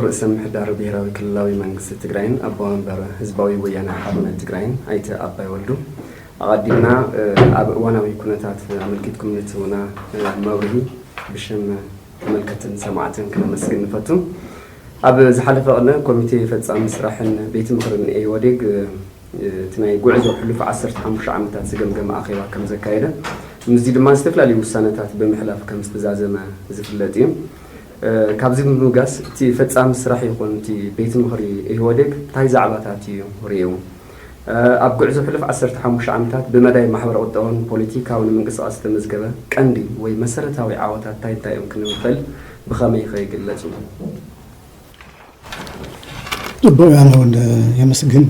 ርእሰ ምምሕዳር ብሄራዊ ክልላዊ መንግስቲ ትግራይን ኣቦ ወንበር ህዝባዊ ወያነ ሓርነት ትግራይን ኣይተ ኣባይ ወልዱ፣ ኣቐዲምና ኣብ እዋናዊ ኩነታት ኣመልኪትኩም ንትህቡና መብርሂ ብሽም ተመልከትን ሰማዕትን ክነመስግን ንፈቱ። ኣብ ዝሓለፈ ቅነ ኮሚቴ ፈጻሚ ስራሕን ቤት ምኽርን ኢህወዴግ እቲ ናይ ጉዕዞ ሕሉፍ ዓሰርተ ሓሙሽተ ዓመታት ዝገምገመ ኣኼባ ከም ዘካየደ፣ ምስዚ ድማ ዝተፈላለዩ ውሳነታት ብምሕላፍ ከም ዝተዛዘመ ዝፍለጥ እዩ። ካብዚ ብምብጋስ እቲ ፈጻሚ ስራሕ ይኹን እቲ ቤት ምኽሪ ኢህወዴግ እንታይ ዛዕባታት እዩ ርእዩ? ኣብ ጉዕዞ ሕሉፍ ዓሰርተ ሓሙሽተ ዓመታት ብመዳይ ማሕበረ ቁጠባውን ፖለቲካውን ምንቅስቃስ ዝተመዝገበ ቀንዲ ወይ መሰረታዊ ዓወታት እንታይ እንታይ እዮም ክንብል ንኽእል? ብኸመይ ኸ ይግለጹ? ጽቡቕ፣ ኣነ እውን የመስግን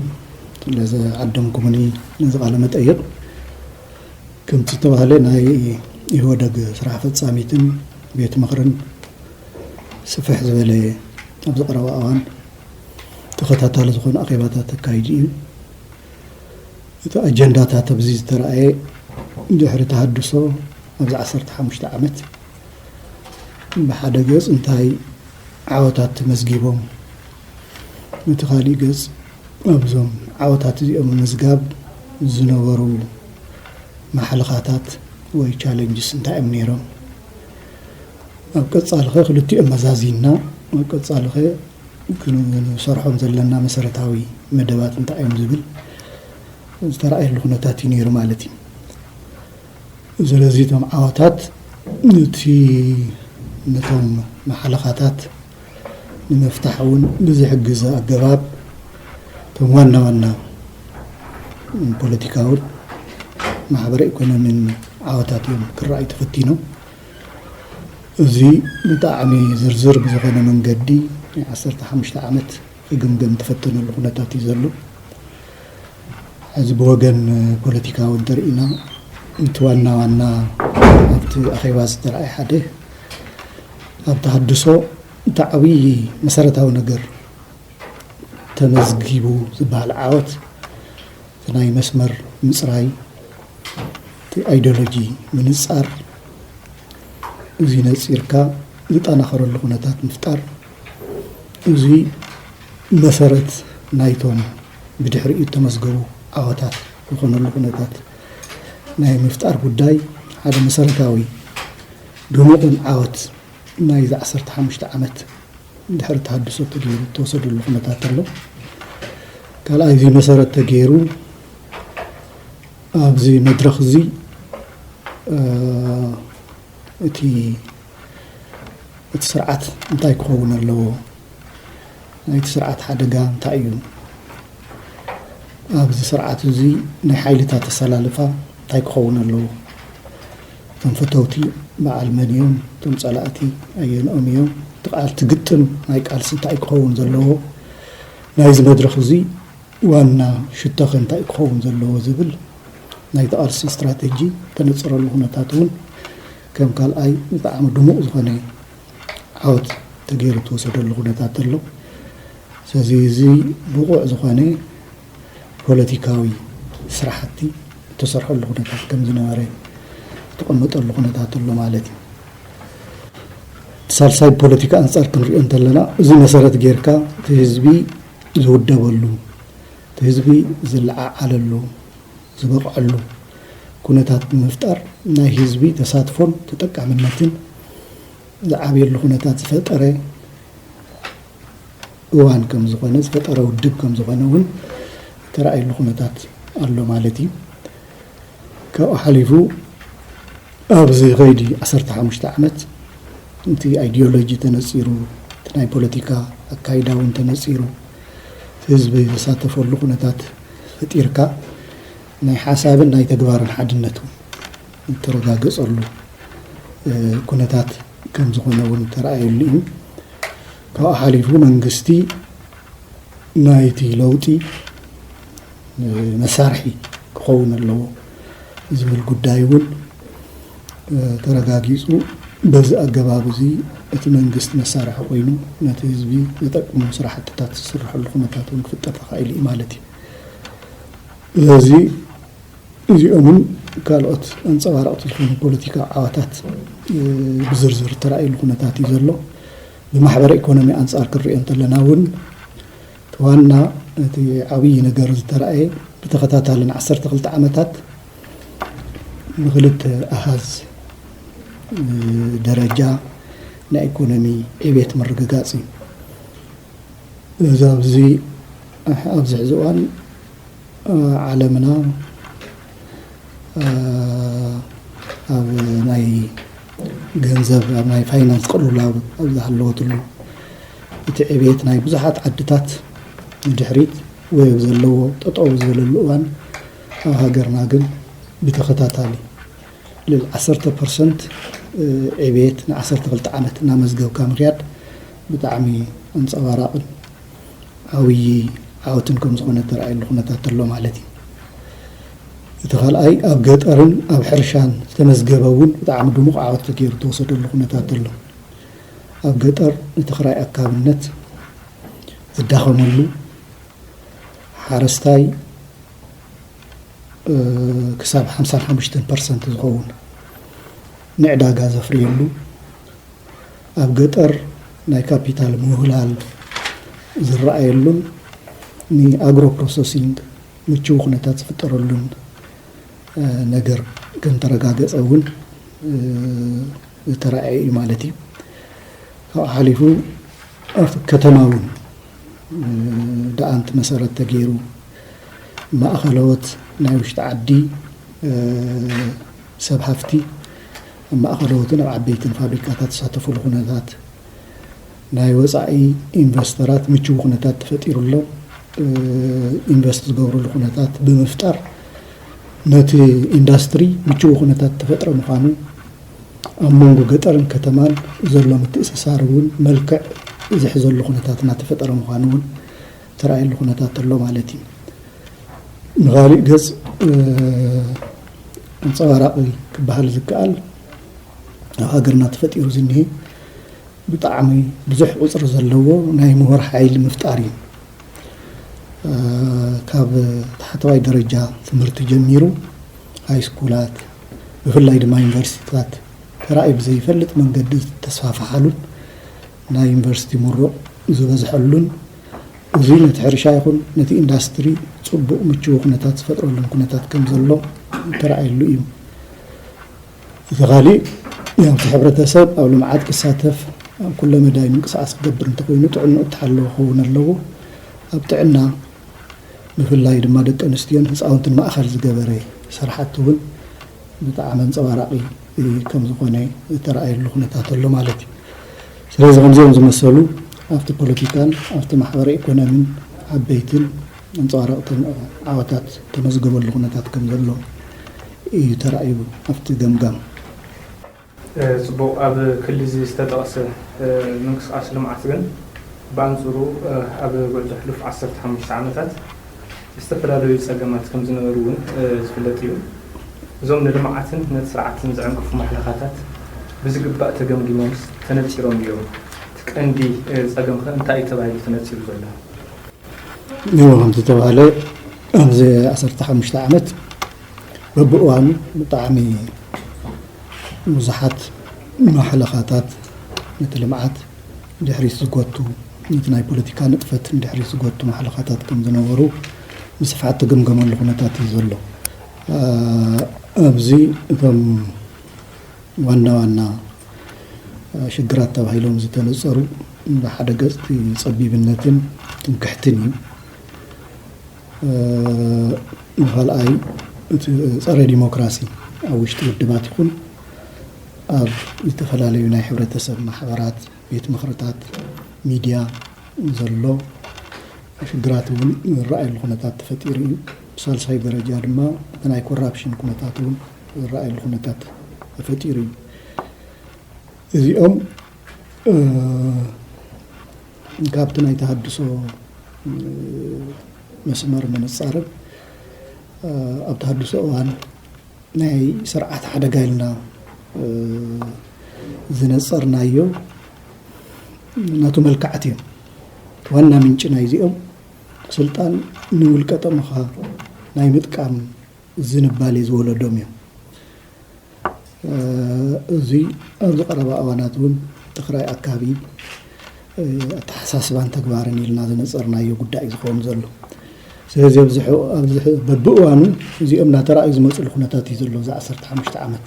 ስለዝዓደምኩምኒ ነዚ ቃለ መጠይቕ። ከምቲ ዝተባህለ ናይ ኢህወደግ ስራሕ ፈጻሚትን ቤት ምኽርን ስፍሕ ዝበለ ኣብዚ ቀረባ እዋን ተኸታታሊ ዝኾነ ኣኼባታት ኣካይዱ እዩ። እቲ ኣጀንዳታት ኣብዚ ዝተረኣየ ድሕሪ ተሃድሶ ኣብዚ ዓሰርተ ሓሙሽተ ዓመት ብሓደ ገጽ እንታይ ዓወታት ተመዝጊቦም፣ እቲ ካሊእ ገጽ ኣብዞም ዓወታት እዚኦም ምዝጋብ ዝነበሩ ማሕለኻታት ወይ ቻለንጅስ እንታይ እዮም ነይሮም? ኣብ ቀጻሊ ኸ ክልቲኦም መዛዚና ኣብ ቀጻሊ ኸ ክንሰርሖም ዘለና መሰረታዊ መደባት እንታይ እዮም ዝብል ዝተረኣየሉ ኩነታት እዩ ነይሩ ማለት እዩ። ስለዚ እቶም ዓወታት ነቲ ነቶም ማሕለኻታት ንምፍታሕ እውን ብዝሕግዝ ኣገባብ እቶም ዋና ዋና ፖለቲካውን ማሕበረ ኢኮኖሚን ዓወታት እዮም ክረኣዩ ተፈቲኖም። እዚ ብጣዕሚ ዝርዝር ብዝኾነ መንገዲ ናይ ዓሰርተ ሓሙሽተ ዓመት ክግምገም ተፈተነሉ ኩነታት እዩ ዘሎ። ሕዚ ብወገን ፖለቲካዊ እንተርኢና እቲ ዋና ዋና ኣብቲ ኣኼባ ዝተረኣየ ሓደ ኣብ ተሃድሶ እቲ ዓብዪ መሰረታዊ ነገር ተመዝጊቡ ዝበሃል ዓወት እቲ ናይ መስመር ምፅራይ፣ እቲ ኣይዲዮሎጂ ምንፃር፣ እዚ ነፂርካ ዝጠናኸረሉ ኩነታት ምፍጣር፣ እዚ መሰረት ናይቶም ብድሕሪኡ እተመዝገቡ ዓወታት ዝኾነሉ ኩነታት ናይ ምፍጣር ጉዳይ ሓደ መሰረታዊ ድሙቕን ዓወት ናይዚ ዓሰርተ ሓሙሽተ ዓመት ድሕሪ ተሃድሶ ተገይሩ እተወሰደሉ ኩነታት ኣሎ። ካልኣይ እዚ መሰረት ተገይሩ ኣብዚ መድረኽ እዚ እቲ እቲ ስርዓት እንታይ ክኸውን ኣለዎ? ናይቲ ስርዓት ሓደጋ እንታይ እዩ? ኣብዚ ስርዓት እዚ ናይ ሓይልታት ኣሰላልፋ እንታይ ክኸውን ኣለዎ? እቶም ፈተውቲ በዓል መን እዮም? እቶም ጸላእቲ ኣየንኦም እዮም? እቲ ቃል እቲ ግጥም ናይ ቃልሲ እንታይ ክኸውን ዘለዎ? ናይዚ መድረኽ እዚ ዋና ሽቶኸ እንታይ ክኸውን ዘለዎ ዝብል ናይቲ ቃልሲ ስትራተጂ ተነጸረሉ ኩነታት እውን ከም ካልኣይ ብጣዕሚ ድሙቕ ዝኾነ ዓወት ተገይሩ እተወሰደሉ ኩነታት ኣሎ። ስለዚ እዚ ብቑዕ ዝኾነ ፖለቲካዊ ስራሕቲ እተሰርሐሉ ኩነታት ከም ዝነበረ ዝተቐመጠሉ ኩነታት ኣሎ ማለት እዩ። እቲ ሳልሳይ ፖለቲካ ኣንጻር ክንሪኦ እንተለና እዚ መሰረት ጌርካ እቲ ህዝቢ ዝውደበሉ፣ እቲ ህዝቢ ዝለዓዓለሉ፣ ዝበቕዐሉ ኩነታት ብምፍጣር ናይ ህዝቢ ተሳትፎን ተጠቃምነትን ዝዓብየሉ ኩነታት ዝፈጠረ እዋን ከም ዝኾነ፣ ዝፈጠረ ውድብ ከም ዝኾነ እውን ዝተረኣየሉ ኩነታት ኣሎ ማለት እዩ። ካብኡ ሓሊፉ ኣብዚ ኸይዲ ዓሰርተ ሓሙሽተ ዓመት እቲ ኣይዲዮሎጂ ተነፂሩ፣ እቲ ናይ ፖለቲካ ኣካይዳ እውን ተነፂሩ፣ ህዝቢ ዝሳተፈሉ ኩነታት ፈጢርካ ናይ ሓሳብን ናይ ተግባርን ሓድነት እውን እተረጋገፀሉ ኩነታት ከም ዝኾነ እውን ተረኣየሉ እዩ። ካብኡ ሓሊፉ መንግስቲ ናይቲ ለውጢ መሳርሒ ክኸውን ኣለዎ ዝብል ጉዳይ እውን ተረጋጊፁ፣ በዚ ኣገባብ እዚ እቲ መንግስቲ መሳርሒ ኮይኑ ነቲ ህዝቢ ዝጠቅሙ ስራሕትታት ዝስርሐሉ ኩነታት እውን ክፍጠር ተኻኢሉ እዩ ማለት እዩ። ስለዚ እዚኦምን ካልኦት ኣንፀባረቕቲ ዝኾኑ ፖለቲካዊ ዓወታት ብዝርዝር ተራእየሉ ኩነታት እዩ ዘሎ። ብማሕበረ ኢኮኖሚ ኣንጻር ክንሪኦ እንተለና እውን፣ እቲ ዋና፣ እቲ ዓብዪ ነገር ዝተረኣየ፣ ብተኸታታሊ ንዓሰርተ ክልተ ዓመታት ብክልተ ኣሃዝ ደረጃ ናይ ኢኮኖሚ ዕቤት ምርግጋጽ እዩ። እዚ ኣብዚ፣ ኣብዚ ሕዚ እዋን ዓለምና ኣብ ናይ ገንዘብ፣ ኣብ ናይ ፋይናንስ ቅልውላው ኣብ ዝሃለወትሉ፣ እቲ ዕቤት ናይ ብዙሓት ዓድታት ንድሕሪት ወይ ኣብ ዘለዎ ጠጠው ዝበለሉ እዋን፣ ኣብ ሃገርና ግን ብተኸታታሊ ልዕሊ ዓሰርተ ፐርሰንት ዕቤት ንዓሰርተ ክልተ ዓመት እናመዝገብካ ምኽያድ ብጣዕሚ ኣንጸባራቕን ዓብዪ ዓወትን ከም ዝኾነ ተራእየሉ ኩነታት ኣሎ ማለት እዩ። እቲ ካልኣይ፣ ኣብ ገጠርን ኣብ ሕርሻን ዝተመዝገበ እውን ብጣዕሚ ድሙቕ ዓወት ተገይሩ ተወሰደሉ ኩነታት ኣሎ። ኣብ ገጠር እቲ ክራይ ኣካብነት ዝዳኸመሉ፣ ሓረስታይ ክሳብ ሓምሳን ሓሙሽተን ፐርሰንት ዝኸውን ንዕዳጋ ዘፍርየሉ፣ ኣብ ገጠር ናይ ካፒታል ምህላል ዝረኣየሉን ንኣግሮ ፕሮሰሲንግ ምችው ኩነታት ዝፍጠረሉን ነገር ከም ተረጋገጸ እውን ዝተራእየ እዩ ማለት እዩ። ካብኡ ሓሊፉ ኣብቲ ከተማ እውን ደኣንት መሰረት ተገይሩ፣ ማእኸለዎት ናይ ውሽጢ ዓዲ ሰብ ሃፍቲ ኣብ ማእኸለዎትን ኣብ ዓበይትን ፋብሪካታት ዝሳተፉሉ ኩነታት፣ ናይ ወፃኢ ኢንቨስተራት ምችው ኩነታት ተፈጢሩሎም ኢንቨስት ዝገብሩሉ ኩነታት ብምፍጣር፣ ነቲ ኢንዳስትሪ ምችው ኩነታት ተፈጥረ ምዃኑ፣ ኣብ መንጎ ገጠርን ከተማን ዘሎ ምትእስሳር እውን መልክዕ ዝሕዘሉ ኩነታት እናተፈጠረ ምዃኑ እውን ተራእየሉ ኩነታት ኣሎ ማለት እዩ። ንኻሊእ ገጽ ኣንጸባራቒ ክበሃል ዝከኣል፣ ኣብ ሃገርና ተፈጢሩ ዝኒሄ ብጣዕሚ ብዙሕ ቁጽሪ ዘለዎ ናይ ምሁር ሓይሊ ምፍጣር እዩ። ካብ ታሕተዋይ ደረጃ ትምህርቲ ጀሚሩ፣ ሃይስኩላት፣ ብፍላይ ድማ ዩኒቨርሲቲታት ተራእዩ ብዘይፈልጥ መንገዲ ዝተስፋፍሓሉን ናይ ዩኒቨርሲቲ ምሩቕ ዝበዝሐሉን፣ እዚ ነቲ ሕርሻ ይኹን ነቲ ኢንዳስትሪ ጽቡቕ ምችው ኩነታት ዝፈጥረሉን ኩነታት ከም ዘሎ ተራእየሉ እዩ። እቲ ካሊእ፣ ያው፣ እቲ ሕብረተሰብ ኣብ ልምዓት ክሳተፍ፣ ኣብ ኩለ መዳይ ምንቅስቃስ ክገብር እንተኾይኑ፣ ጥዕንኡ እተሓለወ ክኸውን ኣለዎ። ኣብ ጥዕና፣ ብፍላይ ድማ ደቂ ኣንስትዮን ህፃውንትን ማእኸል ዝገበረ ስራሕቲ እውን ብጣዕሚ ኣንፀባራቒ ከም ዝኾነ ዝተረኣየሉ ኩነታት ኣሎ ማለት እዩ። ስለዚ ከምዚኦም ዝመሰሉ ኣብቲ ፖለቲካን ኣብቲ ማሕበረ ኢኮኖሚን ዓበይትን ኣንፀባረቕትን ዓወታት ተመዝገበሉ ኩነታት ከም ዘሎ እዩ ተራእዩ ኣብቲ ገምጋም። ጽቡቕ፣ ኣብ ክሊ እዚ ዝተጠቕሰ ምንቅስቓስ ልምዓት ግን ብኣንጽሩ ኣብ ጉዕዞ ሕሉፍ ዓሰርተ ሓሙሽተ ዓመታት ዝተፈላለዩ ጸገማት ከም ዝነበሩ እውን ዝፍለጥ እዩ። እዞም ንልምዓትን ነቲ ስርዓትን ዝዕንቅፉ ማሕለኻታት ብዝግባእ ተገምጊሞምስ ተነጺሮም ድዮም? እቲ ቀንዲ ጸገም ከ እንታይ እዩ ተባሂሉ ተነጺሩ ዘሎ? እዎ፣ ከምቲ ዝተባህለ ኣብዚ ዓሰርተ ሓሙሽተ ዓመት በብእዋኑ ብጣዕሚ ብዙሓት ማሕለኻታት ነቲ ልምዓት ድሕሪት ዝጎቱ፣ ነቲ ናይ ፖለቲካ ንጥፈት ንድሕሪት ዝጎቱ ማሕለኻታት ከም ዝነበሩ ብስፍሓት ተገምገመሉ ኩነታት እዩ ዘሎ። ኣብዚ እቶም ዋና ዋና ሽግራት ተባሂሎም ዝተነጸሩ፣ ብሓደ ገጽ እቲ ጸቢብነትን ትምክሕትን እዩ። ብኻልኣይ፣ እቲ ጸረ ዲሞክራሲ ኣብ ውሽጢ ውድባት ይኹን ኣብ ዝተፈላለዩ ናይ ሕብረተሰብ ማሕበራት፣ ቤት ምኽርታት፣ ሚድያ ዘሎ ሽግራት እውን ዝረኣየሉ ኩነታት ተፈጢሩ እዩ። ብሳልሳይ ደረጃ ድማ፣ እቲ ናይ ኮራፕሽን ኩነታት እውን ዝረኣየሉ ኩነታት ተፈጢሩ እዩ። እዚኦም ካብቲ ናይ ተሃድሶ መስመር ንምጻረብ፣ ኣብ ተሃድሶ እዋን ናይ ስርዓት ሓደጋ ኢልና ዝነጸርናዮ ናቱ መልክዓት እዮም። ዋና ምንጪ ናይዚኦም፣ ስልጣን ንውልቀ ጥቕምኻ ናይ ምጥቃም ዝንባሌ ዝወለዶም እዮም። እዚ ኣብዚ ቀረባ እዋናት እውን ትግራይ ኣካቢ ኣተሓሳስባን ተግባርን ኢልና ዝነጸርናዮ ጉዳይ እዩ ዝኸውን ዘሎ። ስለዚ ኣብዚ በብእዋኑ እዚኦም እናተረኣዩ ዝመፅሉ ኩነታት እዩ ዘሎ። እዚ ዓሰርተ ሓሙሽተ ዓመት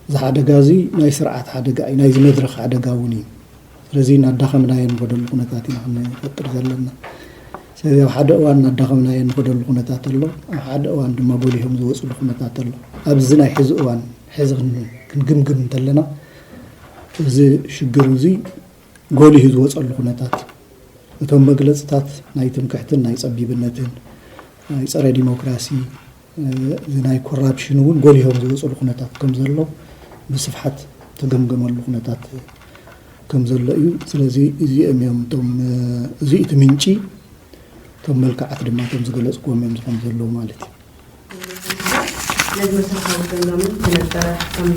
እዚ ሓደጋ እዚ ናይ ስርዓት ሓደጋ እዩ፣ ናይዚ መድረኽ ሓደጋ እውን እዩ። ስለዚ እናዳኸምናዮ ንኸደሉ ኩነታት ኢና ክንፈጥር ዘለና። ስለዚ ኣብ ሓደ እዋን እናዳኸምናዮ ንኸደሉ ኩነታት ኣሎ፣ ኣብ ሓደ እዋን ድማ ጎሊሆም ዝወፅሉ ኩነታት ኣሎ። ኣብዚ ናይ ሕዚ እዋን ሕዚ ክንግምግም እንተለና እዚ ሽግር እዚ ጎሊሁ ዝወፀሉ ኩነታት፣ እቶም መግለፅታት ናይ ትምክሕትን ናይ ፀቢብነትን ናይ ፀረ ዲሞክራሲ፣ እዚ ናይ ኮራፕሽን እውን ጎሊሆም ዝወፀሉ ኩነታት ከም ዘሎ ብስፍሓት ተገምገመሉ ኩነታት ከም ዘሎ እዩ። ስለዚ እዚኦም እዮም እቶም፣ እዚ እቲ ምንጪ፣ እቶም መልክዓት ድማ እቶም ዝገለፅኩዎም እዮም ዝኾኑ ዘለዉ ማለት እዩ። ነዚ መሰረታዊ ገምጋምን ተነጸረ ከም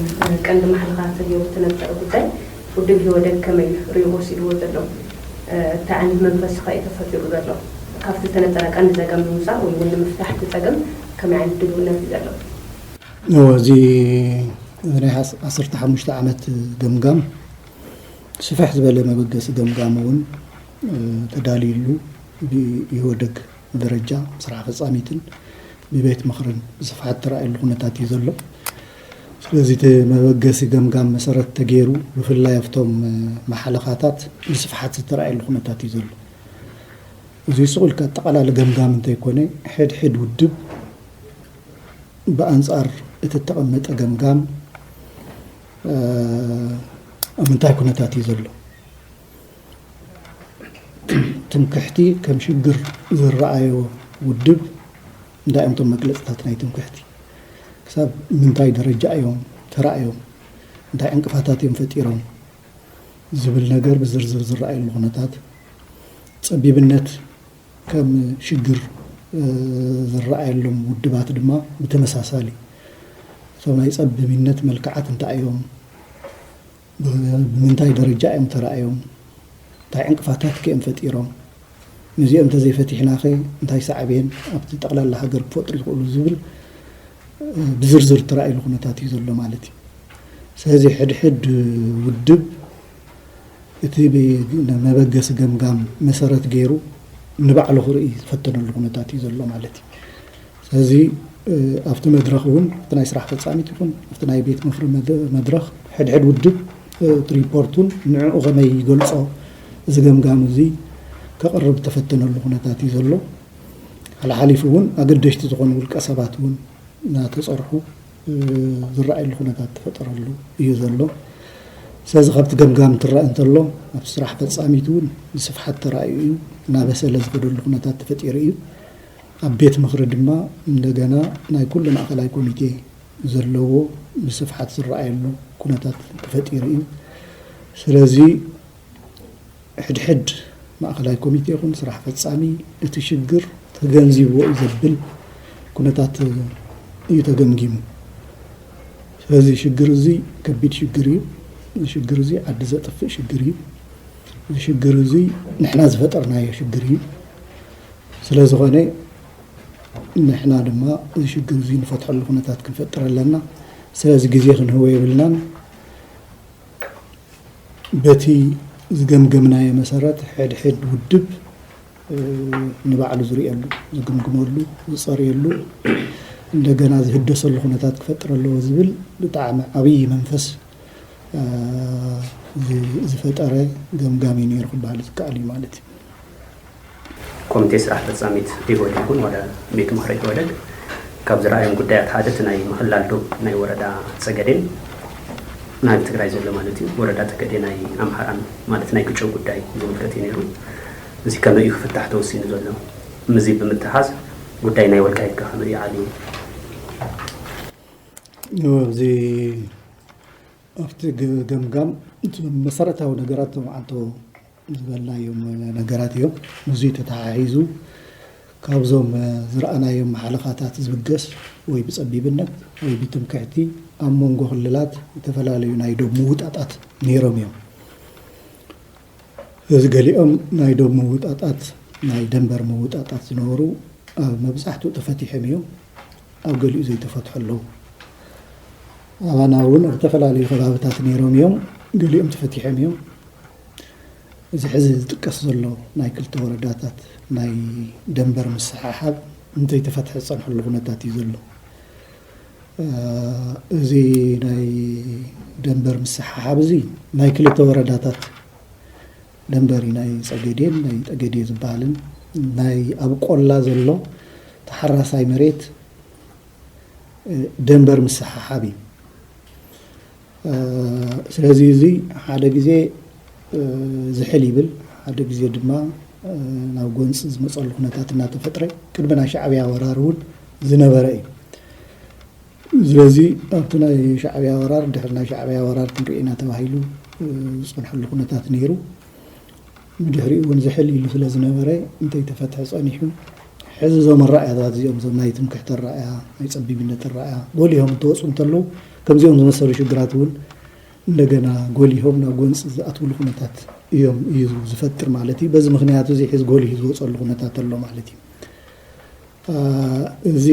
ቀንዲ ማሕለኻ ተገይሩ ዝተነጸረ ጉዳይ ውድብ ኢህወደግ ከመይ ርእዩ ወሲድዎ ዘሎ? እንታይ ዓይነት መንፈስ ኸ እዩ ተፈጢሩ ዘሎ? ካብቲ ዝተነጸረ ቀንዲ ጸገም ንምውፃእ ወይ እውን ንምፍታሕ እቲ ጸገም ከመይ ዓይነት ድልውነት እዩ ዘሎ? እዚ ናይ ዓሰርተ ሓሙሽተ ዓመት ገምጋም ስፍሕ ዝበለ መበገሲ ገምጋም እውን ተዳልዩሉ ብኢህወደግ ደረጃ ስራሕ ፈፃሚትን ብቤት ምኽርን ብስፍሓት ተራእየሉ ኩነታት እዩ ዘሎ። ስለዚ እቲ መበገሲ ገምጋም መሰረት ተገይሩ ብፍላይ ኣብቶም መሓለኻታት ብስፍሓት ዝተራእየሉ ኩነታት እዩ ዘሎ። እዚ ስቕ ኢልካ ኣጠቓላሊ ገምጋም እንተይኮነ ሕድሕድ ውድብ ብኣንፃር እቲ እተቐመጠ ገምጋም ኣብ ምንታይ ኩነታት እዩ ዘሎ? ትምክሕቲ ከም ሽግር ዝረኣዮ ውድብ እንታይ እዮም እቶም መግለፅታት ናይ ትምክሕቲ? ክሳብ ምንታይ ደረጃ እዮም ተራእዮም? እንታይ ዕንቅፋታት እዮም ፈጢሮም? ዝብል ነገር ብዝርዝር ዝረኣየሉ ኩነታት፣ ፀቢብነት ከም ሽግር ዝረኣየሎም ውድባት ድማ ብተመሳሳሊ እቶም ናይ ፀቢብነት መልክዓት እንታይ እዮም? ብምንታይ ደረጃ እዮም ተራእዮም? እንታይ ዕንቅፋታት ከ እዮም ፈጢሮም? ነዚኦም እንተዘይፈቲሕናኸ እንታይ ሳዕቤን ኣብቲ ጠቕላላ ሃገር ክፈጥሩ ይኽእሉ ዝብል ብዝርዝር ተራእይሉ ኩነታት እዩ ዘሎ ማለት እዩ። ስለዚ ሕድሕድ ውድብ እቲ መበገሲ ገምጋም መሰረት ገይሩ ንባዕሉ ክርኢ ዝፈተነሉ ኩነታት እዩ ዘሎ ማለት እዩ። ስለዚ ኣብቲ መድረኽ እውን ኣብቲ ናይ ስራሕ ፈፃሚት ይኹን ኣብቲ ናይ ቤት ምኽሪ መድረኽ ሕድሕድ ውድብ እቲ ሪፖርቱን ንዕኡ ከመይ ይገልፆ እዚ ገምጋም እዚ ከቕርብ ዝተፈተነሉ ኩነታት እዩ ዘሎ። ሓላሓሊፉ እውን ኣገደሽቲ ዝኾኑ ውልቀ ሰባት እውን እናተፀርሑ ዝረኣየሉ ኩነታት ተፈጠረሉ እዩ ዘሎ። ስለዚ ካብቲ ገምጋም ትረአ እንተሎ ኣብቲ ስራሕ ፈፃሚት እውን ብስፍሓት ተራእዩ እዩ፣ እናበሰለ ዝኸደሉ ኩነታት ተፈጢሩ እዩ። ኣብ ቤት ምኽሪ ድማ እንደገና ናይ ኩሉ ማእኸላይ ኮሚቴ ዘለዎ ብስፍሓት ዝረኣየሉ ኩነታት ተፈጢሩ እዩ። ስለዚ ሕድሕድ ማእኸላይ ኮሚቴ ይኹን ስራሕ ፈፃሚ እቲ ሽግር ተገንዚብዎ እዩ ዘብል ኩነታት እዩ ተገምጊሙ። ስለዚ ሽግር እዚ ከቢድ ሽግር እዩ። እዚ ሽግር እዚ ዓዲ ዘጥፍእ ሽግር እዩ። እዚ ሽግር እዚ ንሕና ዝፈጠርናዮ ሽግር እዩ። ስለ ዝኾነ ንሕና ድማ እዚ ሽግር እዚ ንፈትሐሉ ኩነታት ክንፈጥር ኣለና። ስለዚ ግዜ ክንህቦ የብልናን። በቲ ዝገምገምናዮ መሰረት ሕድሕድ ውድብ ንባዕሉ ዝርእየሉ፣ ዝግምግመሉ፣ ዝፀርየሉ፣ እንደገና ዝህደሰሉ ኩነታት ክፈጥር ኣለዎ ዝብል ብጣዕሚ ዓብዪ መንፈስ ዝፈጠረ ገምጋም እዩ ነይሩ ክበሃል ዝከኣል እዩ ማለት እዩ። ኮሚቴ ስራሕ ፈፃሚት ኢህወዴግ እውን ወደ ቤት ምኽሪ ኢህወዴግ ካብ ዝረኣዮም ጉዳያት ሓደ እቲ ናይ ምኽላል ዶብ ናይ ወረዳ ፀገዴን ናብ ትግራይ ዘሎ ማለት እዩ። ወረዳ ጠገዴ ናይ ኣምሓራን ማለት ናይ ግጨው ጉዳይ ዝምልከት እዩ ነይሩ። እዚ ከመይ እዩ ክፍታሕ ተወሲኑ ዘሎ? ምስዚ ብምትሓዝ ጉዳይ ናይ ወልቃይት ከ ከመይ እዩ ዓልዩ? እዚ ኣብቲ ገምጋም መሰረታዊ ነገራት ተማዓልቶ ዝበልናዮም ነገራት እዮም። ምስዚ ተተሓሒዙ ካብዞም ዝረኣናዮም መሓለኻታት ዝብገስ ወይ ብፀቢብነት ወይ ብትምክሕቲ ኣብ መንጎ ክልላት ዝተፈላለዩ ናይ ዶብ ምውጣጣት ነይሮም እዮም። እዚ ገሊኦም ናይ ዶብ ምውጣጣት ናይ ደንበር ምውጣጣት ዝነበሩ ኣብ መብዛሕትኡ ተፈቲሖም እዮም። ኣብ ገሊኡ ዘይተፈትሑ ኣለዉ። ኣባና እውን ኣብ ዝተፈላለዩ ከባብታት ነይሮም እዮም። ገሊኦም ተፈቲሖም እዮም። እዚ ሕዚ ዝጥቀስ ዘሎ ናይ ክልተ ወረዳታት ናይ ደንበር ምስሕሓብ እንተይተፈትሐ ዝጸንሐሉ ኩነታት እዩ ዘሎ። እዚ ናይ ደንበር ምስሕሓብ እዚ ናይ ክልተ ወረዳታት ደንበር እዩ፣ ናይ ጸገዴን ናይ ጠገዴ ዝበሃልን ናይ ኣብ ቆላ ዘሎ ተሓራሳይ መሬት ደንበር ምስሕሓብ እዩ። ስለዚ እዚ ሓደ ግዜ ዝሕል ይብል፣ ሓደ ግዜ ድማ ናብ ጎንፂ ዝመፀሉ ኩነታት እናተፈጥረ ቅድሚ ናይ ሻዕብያ ወራር እውን ዝነበረ እዩ። ስለዚ ኣብቲ ናይ ሻዕብያ ወራር፣ ድሕሪ ናይ ሻዕብያ ወራር ክንርኢ ኢና ተባሂሉ ዝፀንሐሉ ኩነታት ነይሩ። ብድሕሪኡ እውን ዝሕል ኢሉ ስለ ዝነበረ እንተይተፈትሐ ጸኒሑ፣ ሕዚ እዞም ኣረኣእያታት እዚኦም፣ እዞም ናይ ትምክሕቲ ኣረኣእያ፣ ናይ ጸቢብነት ኣረኣእያ ጎሊሆም እንትወፁ እንተለዉ፣ ከምዚኦም ዝመሰሉ ሽግራት እውን እንደገና ጎሊሆም ናብ ጎንፂ ዝኣትውሉ ኩነታት እዮም እዩ ዝፈጥር ማለት እዩ። በዚ ምክንያት እዚ ሕዚ ጎሊሁ ዝወፀሉ ኩነታት ኣሎ ማለት እዩ። እዚ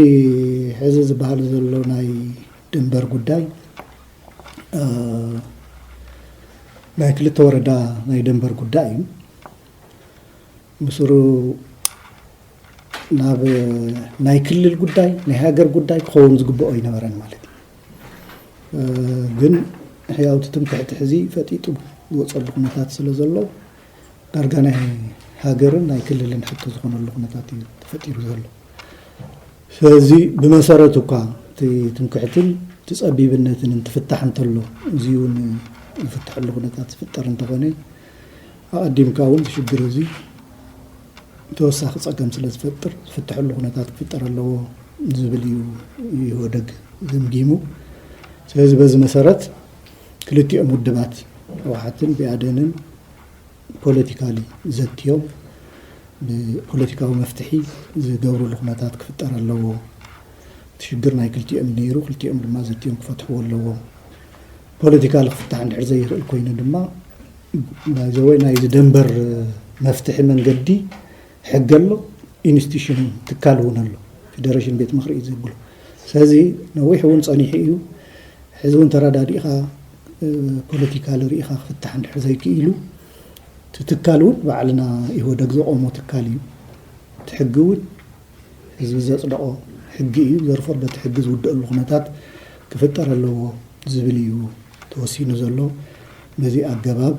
ሕዚ ዝበሃል ዘሎ ናይ ድንበር ጉዳይ ናይ ክልተ ወረዳ ናይ ደንበር ጉዳይ እዩ። ብስሩ ናብ ናይ ክልል ጉዳይ፣ ናይ ሃገር ጉዳይ ክኸውን ዝግብኦ ኣይነበረን ማለት እዩ። ግን ሕያውቲ ትምክሕቲ ሕዚ ፈጢጡ ዝወፀሉ ኩነታት ስለ ዘሎ፣ ዳርጋ ናይ ሃገርን ናይ ክልልን ሕቶ ዝኾነሉ ኩነታት እዩ ተፈጢሩ ዘሎ። ስለዚ ብመሰረቱ እኳ እቲ ትምክሕትን እቲ ጸቢብነትን እንትፍታሕ እንተሎ፣ እዚ እውን ዝፍትሐሉ ኩነታት ዝፍጠር እንተኾነ፣ ኣቐዲምካ እውን እቲ ሽግር እዚ ተወሳኺ ጸገም ስለ ዝፈጥር፣ ዝፍትሐሉ ኩነታት ክፍጠር ኣለዎ ዝብል እዩ ኢህወደግ ገምጊሙ። ስለዚ በዚ መሰረት ክልቲኦም ውድባት፣ ህወሓትን ብኣዴንን፣ ፖለቲካሊ ዘትዮም ብፖለቲካዊ መፍትሒ ዝገብርሉ ኩነታት ክፍጠር ኣለዎ። እቲ ሽግር ናይ ክልቲኦም እዩ ነይሩ፣ ክልቲኦም ድማ ዘትዮም ክፈትሕዎ ኣለዎም። ፖለቲካሊ ክፍታሕ እንድሕር ዘይኽእል ኮይኑ ድማ ናይዚ ወይ ናይዚ ደንበር መፍትሒ መንገዲ ሕጊ ኣሎ፣ ኢንስቲቱሽን ትካል እውን ኣሎ፣ ፌደሬሽን ቤት ምኽሪ እዩ ዝብሉ። ስለዚ ነዊሕ እውን ጸኒሑ እዩ። ሕዚ እውን ተረዳዲእኻ ፖለቲካሊ ርኢኻ ክፍታሕ እንድሕር ዘይክኢሉ፣ እቲ ትካል እውን ባዕልና ኢህወደግ ዘቆሞ ትካል እዩ። እቲ ሕጊ እውን ህዝቢ ዘፅደቆ ሕጊ እዩ። ዘርፎ በቲ ሕጊ ዝውደአሉ ኩነታት ክፍጠር ኣለዎ ዝብል እዩ ተወሲኑ ዘሎ። በዚ ኣገባብ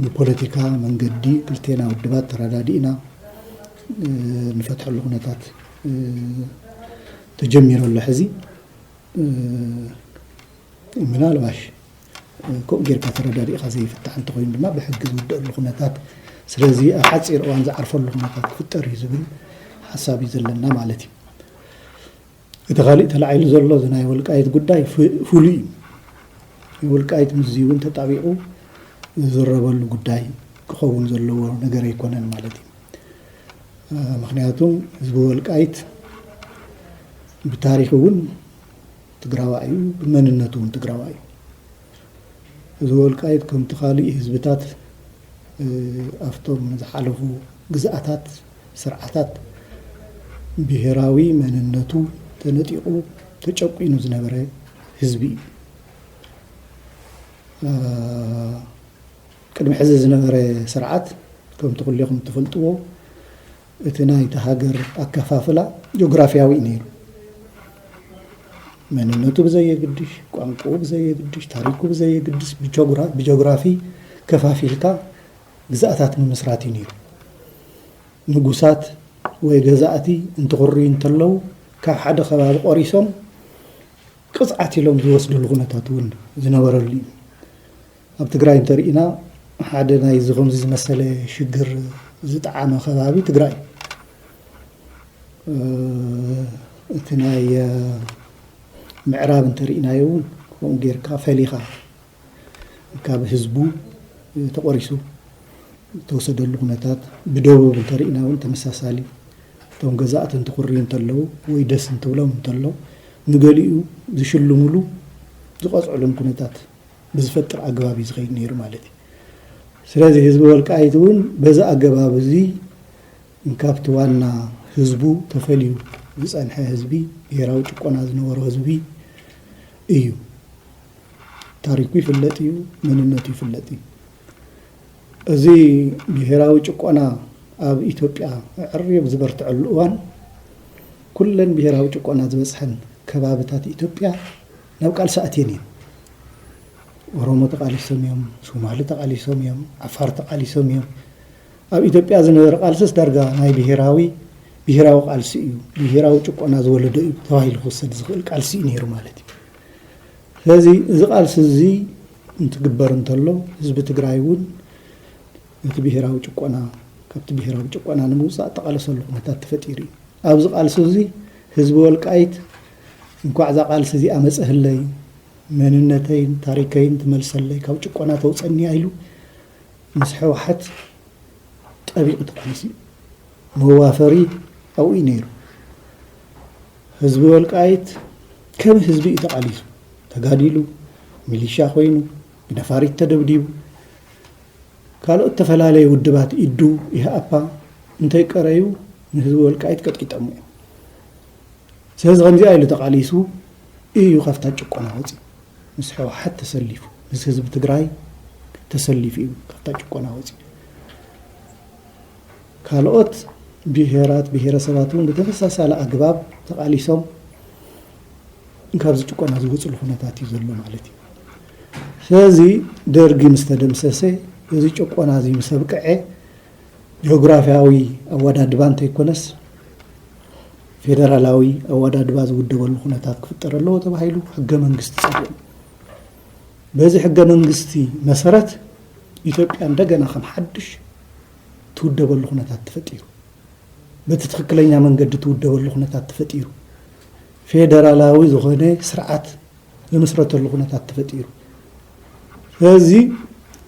ብፖለቲካ መንገዲ ክልቴና ውድባት ተረዳዲእና ንፈትሐሉ ኩነታት ተጀሚሩ ኣሎ። ሕዚ ምናልባሽ ከምኡ ጌርካ ተረዳዲእካ ዘይፍታሕ እንተኾይኑ ድማ ብሕጊ ዝውደአሉ ኩነታት፣ ስለዚ ኣብ ሓፂር እዋን ዝዓርፈሉ ኩነታት ክፍጠር እዩ ዝብል ሓሳብ እዩ ዘለና ማለት እዩ። እቲ ካሊእ ተላዒሉ ዘሎ እዚ ናይ ወልቃይት ጉዳይ ፍ-፣ ፍሉይ እዩ። ወልቃይት ምስዚ እውን ተጣቢቑ ዝዝረበሉ ጉዳይ ክኸውን ዘለዎ ነገር ኣይኮነን ማለት እዩ። ምክንያቱም ህዝቢ ወልቃይት ብታሪኽ እውን ትግራዋይ እዩ፣ ብመንነቱ እውን ትግራዋይ እዩ። እዚ ወልቃይት ከምቲ ካሊእ ህዝብታት ኣብቶም ዝሓለፉ ግዝኣታት፣ ስርዓታት ብሄራዊ መንነቱ ተነጢቑ ተጨቂኑ ዝነበረ ህዝቢ እዩ። ቅድሚ ሕዚ ዝነበረ ስርዓት ከምቲ ኩሌኹም እትፈልጥዎ እቲ ናይቲ ሃገር ኣከፋፍላ ጂኦግራፊያዊ እዩ ነይሩ። መንነቱ ብዘየግድሽ፣ ቋንቋኡ ብዘየግድሽ፣ ታሪኩ ብዘየግድስ ብጆግራ-፣ ብጂኦግራፊ ከፋፊልካ ግዝኣታት ምምስራት እዩ ነይሩ። ንጉሳት ወይ ገዛእቲ እንትኹርዩ እንተለዉ ካብ ሓደ ከባቢ ቆሪሶም ቅፅዓት ኢሎም ዝወስድሉ ኩነታት እውን ዝነበረሉ እዩ። ኣብ ትግራይ እንተርኢና ሓደ ናይ እዚ ከምዚ ዝመሰለ ሽግር ዝጠዓመ ከባቢ ትግራይ እዩ። እቲ ናይ ምዕራብ እንተርኢናዮ እውን ከምኡ ጌርካ ፈሊኻ ካብ ህዝቡ ተቆሪሱ ዝተወሰደሉ ኩነታት፣ ብደቡብ እንተርኢና እውን ተመሳሳሊ። እቶም ገዛእቲ እንትኹርዩ እንተለዉ ወይ ደስ እንትብሎም እንተሎ ንገሊኡ ዝሽልሙሉ ዝቐፅዕሉን ኩነታት ብዝፈጥር ኣገባብ እዩ ዝኸይድ ነይሩ ማለት እዩ። ስለዚ ህዝቢ ወልቃይት እውን በዚ ኣገባብ እዚ ካብቲ ዋና ህዝቡ ተፈልዩ ዝፀንሐ ህዝቢ፣ ብሄራዊ ጭቆና ዝነበሮ ህዝቢ እዩ። ታሪኩ ይፍለጥ እዩ፣ መንነቱ ይፍለጥ እዩ። እዚ ብሄራዊ ጭቆና ኣብ ኢትዮጵያ ዕርብ ዝበርትዐሉ እዋን፣ ኩለን ብሄራዊ ጭቆና ዝበፅሐን ከባብታት ኢትዮጵያ ናብ ቃልሲ ኣትየን እየን። ኦሮሞ ተቓሊሶም እዮም፣ ሶማሊ ተቓሊሶም እዮም፣ ዓፋር ተቓሊሶም እዮም። ኣብ ኢትዮጵያ ዝነበረ ቃልስስ ዳርጋ ናይ ብሄራዊ ብሄራዊ ቃልሲ እዩ፣ ብሄራዊ ጭቆና ዝወለዶ እዩ ተባሂሉ ክወሰድ ዝኽእል ቃልሲ እዩ ነይሩ ማለት እዩ። ስለዚ እዚ ቃልሲ እዚ እንትግበር እንተሎ፣ ህዝቢ ትግራይ እውን ነቲ ብሄራዊ ጭቆና፣ ካብቲ ብሄራዊ ጭቆና ንምውፃእ እተቓለሰሉ ኩነታት ተፈጢሩ እዩ። ኣብዚ ቃልሲ እዚ ህዝቢ ወልቃይት እንኳዕ እዛ ቃልሲ እዚኣ መፀህለይ፣ መንነተይን ታሪከይን ትመልሰለይ፣ ካብ ጭቆና ተውፀኒ ኢሉ ምስ ህወሓት ጠቢቑ ተቓሊሱ እዩ። መዋፈሪ ኣብኡ እዩ ነይሩ። ህዝቢ ወልቃይት ከም ህዝቢ እዩ ተቓሊሱ፣ ተጋዲሉ፣ ሚሊሻ ኮይኑ፣ ብነፋሪት ተደብዲቡ፣ ካልኦት ተፈላለየ ውድባት ኢዱ ኢህኣፓ እንተይቀረዩ ንህዝቢ ወልቃይት ቀጥቂጦም እዮም። ስለዚ ከምዚኣ ኢሉ ተቓሊሱ እዩ ካብታ ጭቆና ወፂኡ። ምስ ህወሓት ተሰሊፉ፣ ምስ ህዝቢ ትግራይ ተሰሊፉ እዩ ካብታ ጭቆና ወፂኡ። ካልኦት ብሄራት፣ ብሄረሰባት እውን ብተመሳሳሊ ኣግባብ ተቓሊሶም ካብዚ ጭቆና ዝወፅሉ ኩነታት እዩ ዘሎ ማለት እዩ። ስለዚ ደርጊ ምስ ተደምሰሰ፣ እዚ ጭቆና እዚ ምስ ኣብቅዐ፣ ጂኦግራፊያዊ ኣወዳድባ እንተይኮነስ፣ ፌደራላዊ ኣወዳድባ ዝውደበሉ ኩነታት ክፍጠር ኣለዎ ተባሂሉ ሕገ መንግስቲ ጸዲቑ። በዚ ሕገ መንግስቲ መሰረት፣ ኢትዮጵያ እንደገና ከም ሓድሽ ትውደበሉ ኩነታት ተፈጢሩ። በቲ ትኽክለኛ መንገዲ ትውደበሉ ኩነታት ተፈጢሩ። ፌደራላዊ ዝኾነ ስርዓት ዝምስረተሉ ኩነታት ተፈጢሩ። ስለዚ፣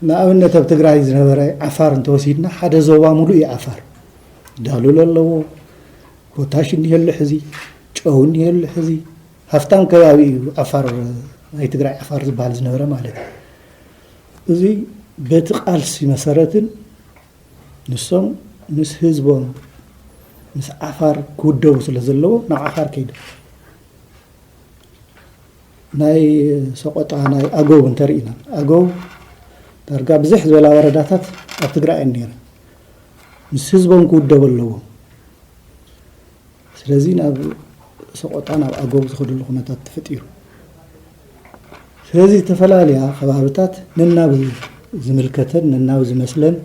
ንኣብነት ኣብ ትግራይ ዝነበረ ዓፋር እንተወሲድና፣ ሓደ ዞባ ሙሉእ እዩ ዓፋር። ዳሉል ኣለዎ፣ ፖታሽ እኒሀሉ ሕዚ፣ ጨው እኒሀሉ ሕዚ። ሃፍታም ከባቢ እዩ ዓፋር፣ ናይ ትግራይ ዓፋር ዝበሃል ዝነበረ ማለት እዩ። እዚ በቲ ቃልሲ መሰረትን ንሶም ምስ ህዝቦም፣ ምስ ዓፋር ክውደቡ ስለ ዘለዎ፣ ናብ ዓፋር ከይዱ። ናይ ሰቆጣ፣ ናይ ኣጎብ እንተርኢና፣ ኣጎብ ዳርጋ ብዝሕ ዝበላ ወረዳታት ኣብ ትግራይ እየን ነይረን። ምስ ህዝቦም ክውደቡ ኣለዎም። ስለዚ ናብ ሰቆጣ፣ ናብ ኣጎብ ዝኸድሉ ኩነታት ተፈጢሩ። ስለዚ ዝተፈላለያ ከባብታት ነናብ ዝምልከተን ነናብ ዝመስለን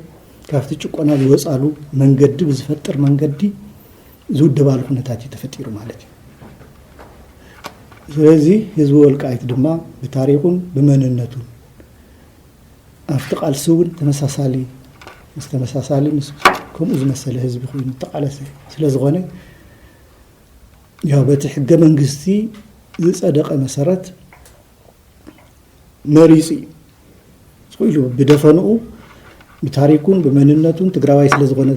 ካብቲ ጭቆና ዝወፃሉ መንገዲ ብዝፈጥር መንገዲ ዝውደባሉ ኩነታት እዩ ተፈጢሩ ማለት እዩ። ስለዚ ህዝቢ ወልቃይት ድማ ብታሪኹን ብመንነቱን ኣብቲ ቃልሲ እውን ተመሳሳሊ፣ ምስ ተመሳሳሊ፣ ምስ ከምኡ ዝመሰለ ህዝቢ ኮይኑ ዝተቃለሰ ስለ ዝኾነ፣ ያው በቲ ሕገ መንግስቲ ዝጸደቐ መሰረት መሪጹ እዩ። ስቕ ኢሉ ብደፈንኡ ብታሪኩን ብመንነቱን ትግራዋይ ስለ ዝኾነ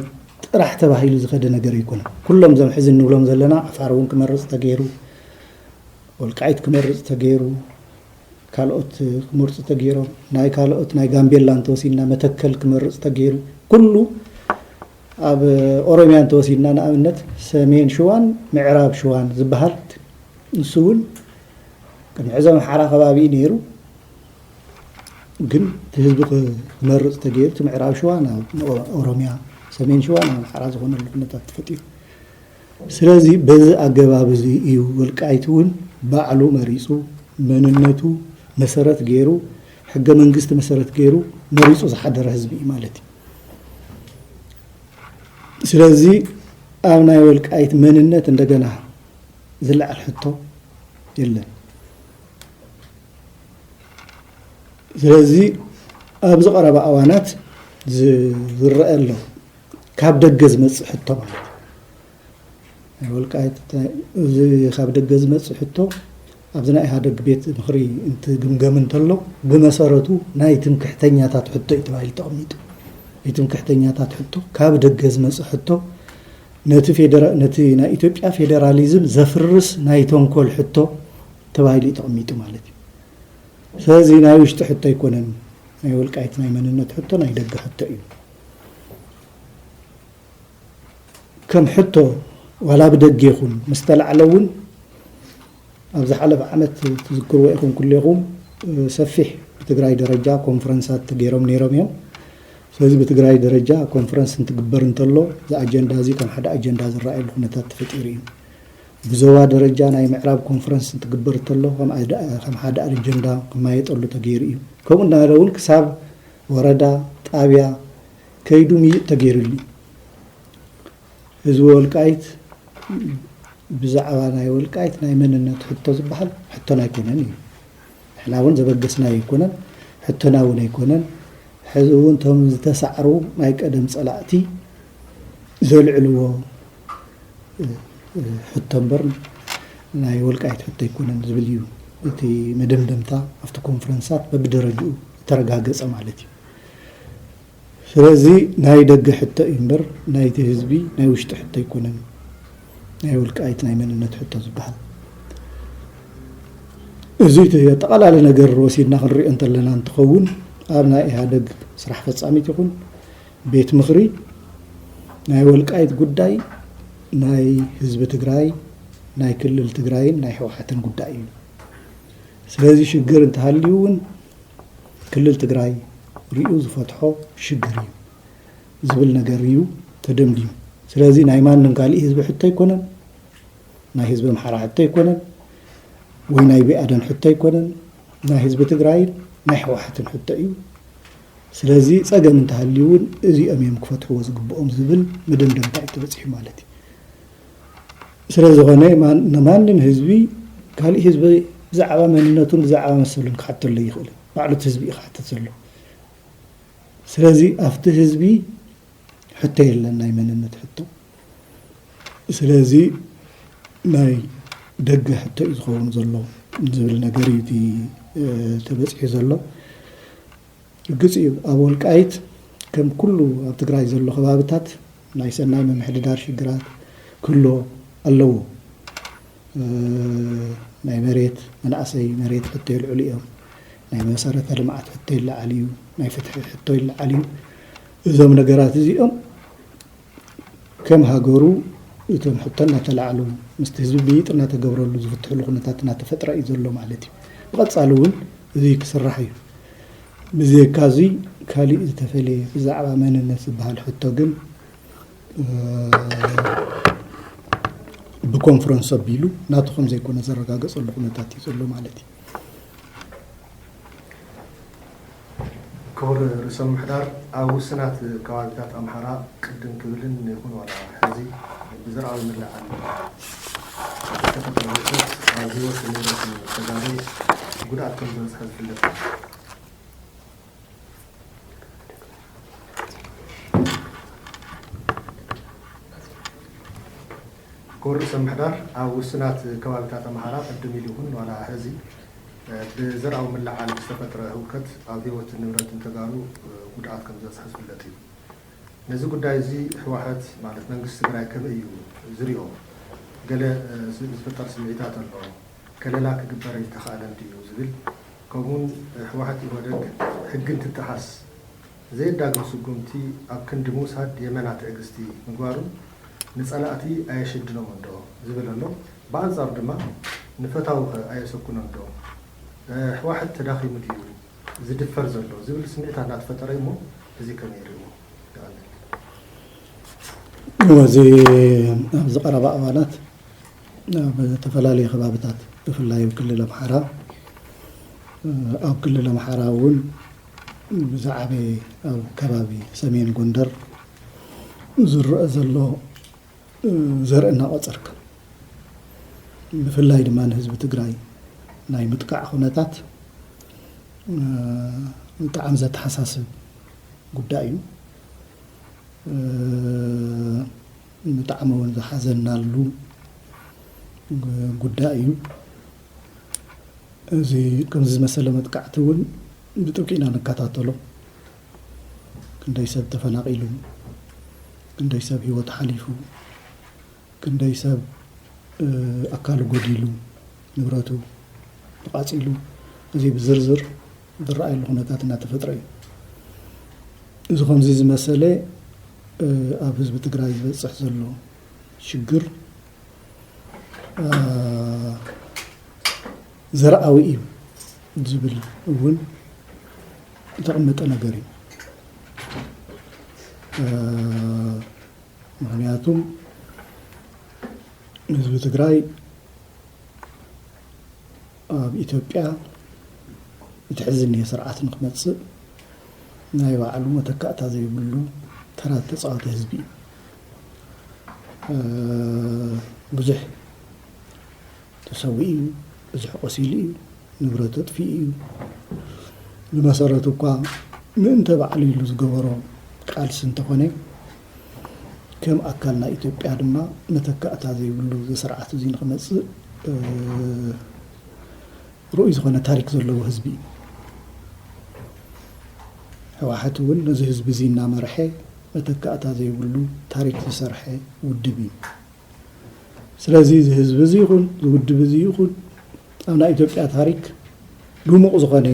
ጥራሕ ተባሂሉ ዝኸደ ነገር ኣይኮነን። ኩሎም እዞም ሕዚ እንብሎም ዘለና፣ ዓፋር እውን ክመርጽ ተገይሩ፣ ወልቃይት ክመርጽ ተገይሩ፣ ካልኦት ክመርጹ ተገይሮም፣ ናይ ካልኦት ናይ ጋምቤላ እንተወሲድና መተከል ክመርጽ ተገይሩ፣ ኩሉ ኣብ ኦሮሚያ እንተወሲድና ንኣብነት ሰሜን ሽዋን ምዕራብ ሽዋን ዝበሃል፣ ንሱ እውን ቅድሚ ሕዚ ኣምሓራ ከባቢ እዩ ነይሩ። ግን እቲ ህዝቢ ክመርጽ ተገይሩ፣ እቲ ምዕራብ ሽዋ ናብ ኦሮሚያ፣ ሰሜን ሽዋ ናብ ኣምሓራ ዝኾነሉ ኩነታት ተፈጢሩ። ስለዚ በዚ ኣገባብ እዚ እዩ ወልቃይት እውን ባዕሉ መሪጹ፣ መንነቱ መሰረት ገይሩ፣ ሕገ መንግስቲ መሰረት ገይሩ መሪጹ ዝሓደረ ህዝቢ እዩ ማለት እዩ። ስለዚ ኣብ ናይ ወልቃይት መንነት እንደገና ዝለዓል ሕቶ የለን። ስለዚ ኣብዚ ቀረባ እዋናት ዝ-፣ ዝረአ ኣሎ ካብ ደገ ዝመጽእ ሕቶ ማለት እዩ። ናይ ወልቃይት፣ እዚ ካብ ደገ ዝመጽእ ሕቶ ኣብዚ ናይ ኢህኣደግ ቤት ምኽሪ እንትግምገም እንተሎ፣ ብመሰረቱ ናይ ትምክሕተኛታት ሕቶ እዩ ተባሂሉ ተቐሚጡ። ናይ ትምክሕተኛታት ሕቶ፣ ካብ ደገ ዝመጽእ ሕቶ፣ ነቲ ፌደራ-፣ ነቲ ናይ ኢትዮጵያ ፌደራሊዝም ዘፍርስ ናይ ተንኮል ሕቶ ተባሂሉ እዩ ተቐሚጡ ማለት እዩ። ስለዚ ናይ ውሽጢ ሕቶ ኣይኮነን፣ ናይ ወልቃይት ናይ መንነት ሕቶ ናይ ደገ ሕቶ እዩ። ከም ሕቶ ዋላ ብደገ ይኹን ምስ ተላዕለ እውን፣ ኣብ ዝሓለፈ ዓመት ትዝክርዎ ኢኹም ኩሌኹም፣ እ፣ ሰፊሕ ብትግራይ ደረጃ ኮንፈረንሳት ተገይሮም ነይሮም እዮም። በዚ ብትግራይ ደረጃ ኮንፈረንስ እንትግበር እንተሎ፣ እዚ ኣጀንዳ እዚ ከም ሓደ ኣጀንዳ ዝረኣየሉ ኩነታት ተፈጢሩ እዩ። ብዞባ ደረጃ ናይ ምዕራብ ኮንፈረንስ እንትግበር እንተሎ፣ ከም ኣደ-፣ ከም ሓደ ኣጀንዳ ክማየጠሉ ተገይሩ እዩ። ከምኡ እናበለ እውን ክሳብ ወረዳ፣ ጣብያ ከይዱ ምይጥ ተገይሩሉ እዩ። ህዝቢ ወልቃይት ብዛዕባ ናይ ወልቃይት ናይ መንነት ሕቶ ዝበሃል ሕቶና ኣይኮነን እዩ። ንሕና እውን ዘበገስናዮ ኣይኮነን፣ ሕቶና እውን ኣይኮነን። ሕዚ እውን እቶም ዝተሳዕሩ ናይ ቀደም ጸላእቲ ዘልዕልዎ፣ እ፣ እ፣ ሕቶ እምበር ናይ ወልቃይት ሕቶ ኣይኮነን ዝብል እዩ እቲ መደምደምታ ኣብቲ ኮንፈረንሳት በብደረጅኡ ዝተረጋገጸ ማለት እዩ። ስለዚ ናይ ደገ ሕቶ እዩ እምበር ናይቲ ህዝቢ ናይ ውሽጢ ሕቶ ኣይኮነን። ናይ ወልቃይት ናይ መንነት ሕቶ ዝበሃል። እዚ እቲ ኣጠቓላሊ ነገር ወሲድና ክንሪኦ እንተለና እንትኸውን፣ ኣብ ናይ ኢህኣደግ ስራሕ ፈጻሚት ይኹን ቤት ምኽሪ፣ ናይ ወልቃይት ጉዳይ ናይ ህዝቢ ትግራይ፣ ናይ ክልል ትግራይን ናይ ህወሓትን ጉዳይ እዩ። ስለዚ ሽግር እንተሃልዩ እውን ክልል ትግራይ ሪኡ ዝፈትሖ ሽግር እዩ ዝብል ነገር እዩ ተደምዲሙ። ስለዚ ናይ ማንም ካሊእ ህዝቢ ሕቶ ኣይኮነን፣ ናይ ህዝቢ ኣምሓራ ሕቶ ኣይኮነን፣ ወይ ናይ ብኣዴን ሕቶ ኣይኮነን፣ ናይ ህዝቢ ትግራይን ናይ ህወሓትን ሕቶ እዩ። ስለዚ ጸገም እንተሃልዩ እውን እዚኦም እዮም ክፈትሕዎ ዝግብኦም ዝብል መደምደምታ እዩ ተበጺሑ ማለት እዩ። ስለ ዝኾነ ማን-፣ ንማንም ህዝቢ፣ ካሊእ ህዝቢ ብዛዕባ መንነቱን ብዛዕባ መሰሉን ክሓተሉ ይኽእል። ባዕሉ እቲ ህዝቢ እዩ ክሓትት ዘሎ። ስለዚ ኣብቲ ህዝቢ ሕቶ የለን፣ ናይ መንነት ሕቶ። ስለዚ ናይ ደገ ሕቶ እዩ ዝኸውን ዘሎ ዝብል ነገር እዩ እቲ፣ እ፣ ተበጺሑ ዘሎ። ርግጽ እዩ፣ ኣብ ወልቃይት ከም ኩሉ ኣብ ትግራይ ዘሎ ከባብታት ናይ ሰናይ ምምሕድዳር ሽግራት ክህልዎ ኣለዎ። እ፣ ናይ መሬት፣ መናእሰይ መሬት ሕቶ የልዕሉ እዮም። ናይ መሰረተ ልምዓት ሕቶ ይለዓል እዩ። ናይ ፍትሒ ሕቶ ይለዓል እዩ። እዞም ነገራት እዚኦም ከም ሃገሩ እቶም ሕቶ እናተላዕሉ ምስቲ ህዝቢ ምይይጥ እናተገብረሉ ዝፍትሕሉ ኩነታት እናተፈጥረ እዩ ዘሎ ማለት እዩ። ብቐጻሊ እውን እዚ ክስራሕ እዩ። ብዘየካ እዚ ካሊእ ዝተፈለየ ብዛዕባ መንነት ዝበሃል ሕቶ ግን፣ እ፣ ብኮንፈረንስ ኣቢሉ ናቱ ከም ዘይኮነ ዘረጋገጸሉ ኩነታት እዩ ዘሎ ማለት እዩ። ክቡር ርእሰ ምምሕዳር፣ ኣብ ውስናት ከባቢታት ኣምሓራ ቅድም ክብልን ይኹን ዋላ ሕዚ ብዘርኣዊ ምልዕዓል ዝተፈጠረ ህውከት ኣብ ህይወትን ንብረትን ተጋሩ ጉድኣት ከም ዘብፅሐ ዝፍለጥ እዩ። ክቡር ርእሰ ምምሕዳር፣ ኣብ ውስናት ከባቢታት ኣምሓራ ቅድም ኢሉ ይኹን ዋላ ሕዚ ብዘርኣዊ ምልዕዓል ዝተፈጥረ ህውከት ኣብ ህይወትን ንብረትን ተጋሩ ጉድኣት ከም ዘብፅሐ ዝፍለጥ እዩ። ነዚ ጉዳይ እዚ ህወሓት ማለት መንግስቲ ትግራይ ከመይ እዩ ዝሪኦ? ገለ፣ እ፣ ዝ-፣ ዝፍጠር ስምዒታት ኣሎ። ከለላ ክግበር ኣይተኻእለን ድዩ ዝብል፣ ከምኡውን ህወሓት ኢህወደግ ሕጊ እንትጠሓስ ዘየዳግም ስጉምቲ ኣብ ክንዲ ምውሳድ የመና ትዕግስቲ ምግባሩ ንጸላእቲ ኣየሸድኖምን ዶ ዝብል ኣሎ። ብኣንጻሩ ድማ ንፈታዊ ከ ኣየሰኩኖን ዶ? ህወሓት ተዳኺሙ ድዩ ዝድፈር ዘሎ ዝብል ስምዒታት እናተፈጠረ እዩ እሞ፣ እዚ ከመይ ይርእይዎ? የቐንየለይ። እዚ ኣብዚ ቀረባ እዋናት ኣብ ዝተፈላለዩ ከባብታት ብፍላይ ኣብ ክልል ኣምሓራ፣ ኣብ ክልል ኣምሓራ እውን ብዝዓበየ ኣብ ከባቢ ሰሜን ጎንደር ዝረአ ዘሎ ዘርኢ እናቖጸርካ፣ ብፍላይ ድማ ንህዝቢ ትግራይ ናይ ምጥቃዕ ኩነታት ብጣዕሚ ዘተሓሳስብ ጉዳይ እዩ። ብጣዕሚ እውን ዝሓዘናሉ ጉዳይ እዩ። እዚ ከምዚ ዝመሰለ መጥቃዕቲ እውን ብጥብቂ ኢና ንከታተሎ። ክንደይ ሰብ ተፈናቒሉ፣ ክንደይ ሰብ ህይወቱ ሓሊፉ፣ ክንደይ ሰብ፣ እ፣ ኣካሉ ጎዲሉ፣ ንብረቱ ተቓጺሉ፣ እዚ ብዝርዝር ዝረኣየሉ ኩነታት እናተፈጥረ እዩ። እዚ ከምዚ ዝመሰለ፣ እ፣ ኣብ ህዝቢ ትግራይ ዝበጽሕ ዘሎ ሽግር፣ እ፣ ዘርኣዊ እዩ ዝብል እውን ዝተቐመጠ ነገር እዩ። ምክንያቱም ህዝቢ ትግራይ ኣብ ኢትዮጵያ እቲ ሕዚ እኒሀ ስርዓት ንክመፅእ ናይ ባዕሉ መተካእታ ዘይብሉ ተራ ተፃዋቲ ህዝቢ እዩ። ብዙሕ ተሰዊኡ እዩ፣ ብዙሕ ቆሲሉ እዩ፣ ንብረት ኣጥፊኡ እዩ። ብመሰረቱ እኳ ምእንተ ባዕሉ ኢሉ ዝገበሮ ቃልሲ እንተኾነ፣ ከም ኣካል ናይ ኢትዮጵያ ድማ መተካእታ ዘይብሉ እዚ ስርዓት እዚ ንክመፅእ ርኡይ ዝኾነ ታሪክ ዘለዎ ህዝቢ እዩ። ህወሓት እውን ነዚ ህዝቢ እዚ እናመርሐ መተካእታ ዘይብሉ ታሪክ ዝሰርሐ ውድብ እዩ። ስለዚ እዚ ህዝቢ እዚ ይኹን እዚ ውድብ እዚ ይኹን ኣብ ናይ ኢትዮጵያ ታሪክ ድሙቕ ዝኾነ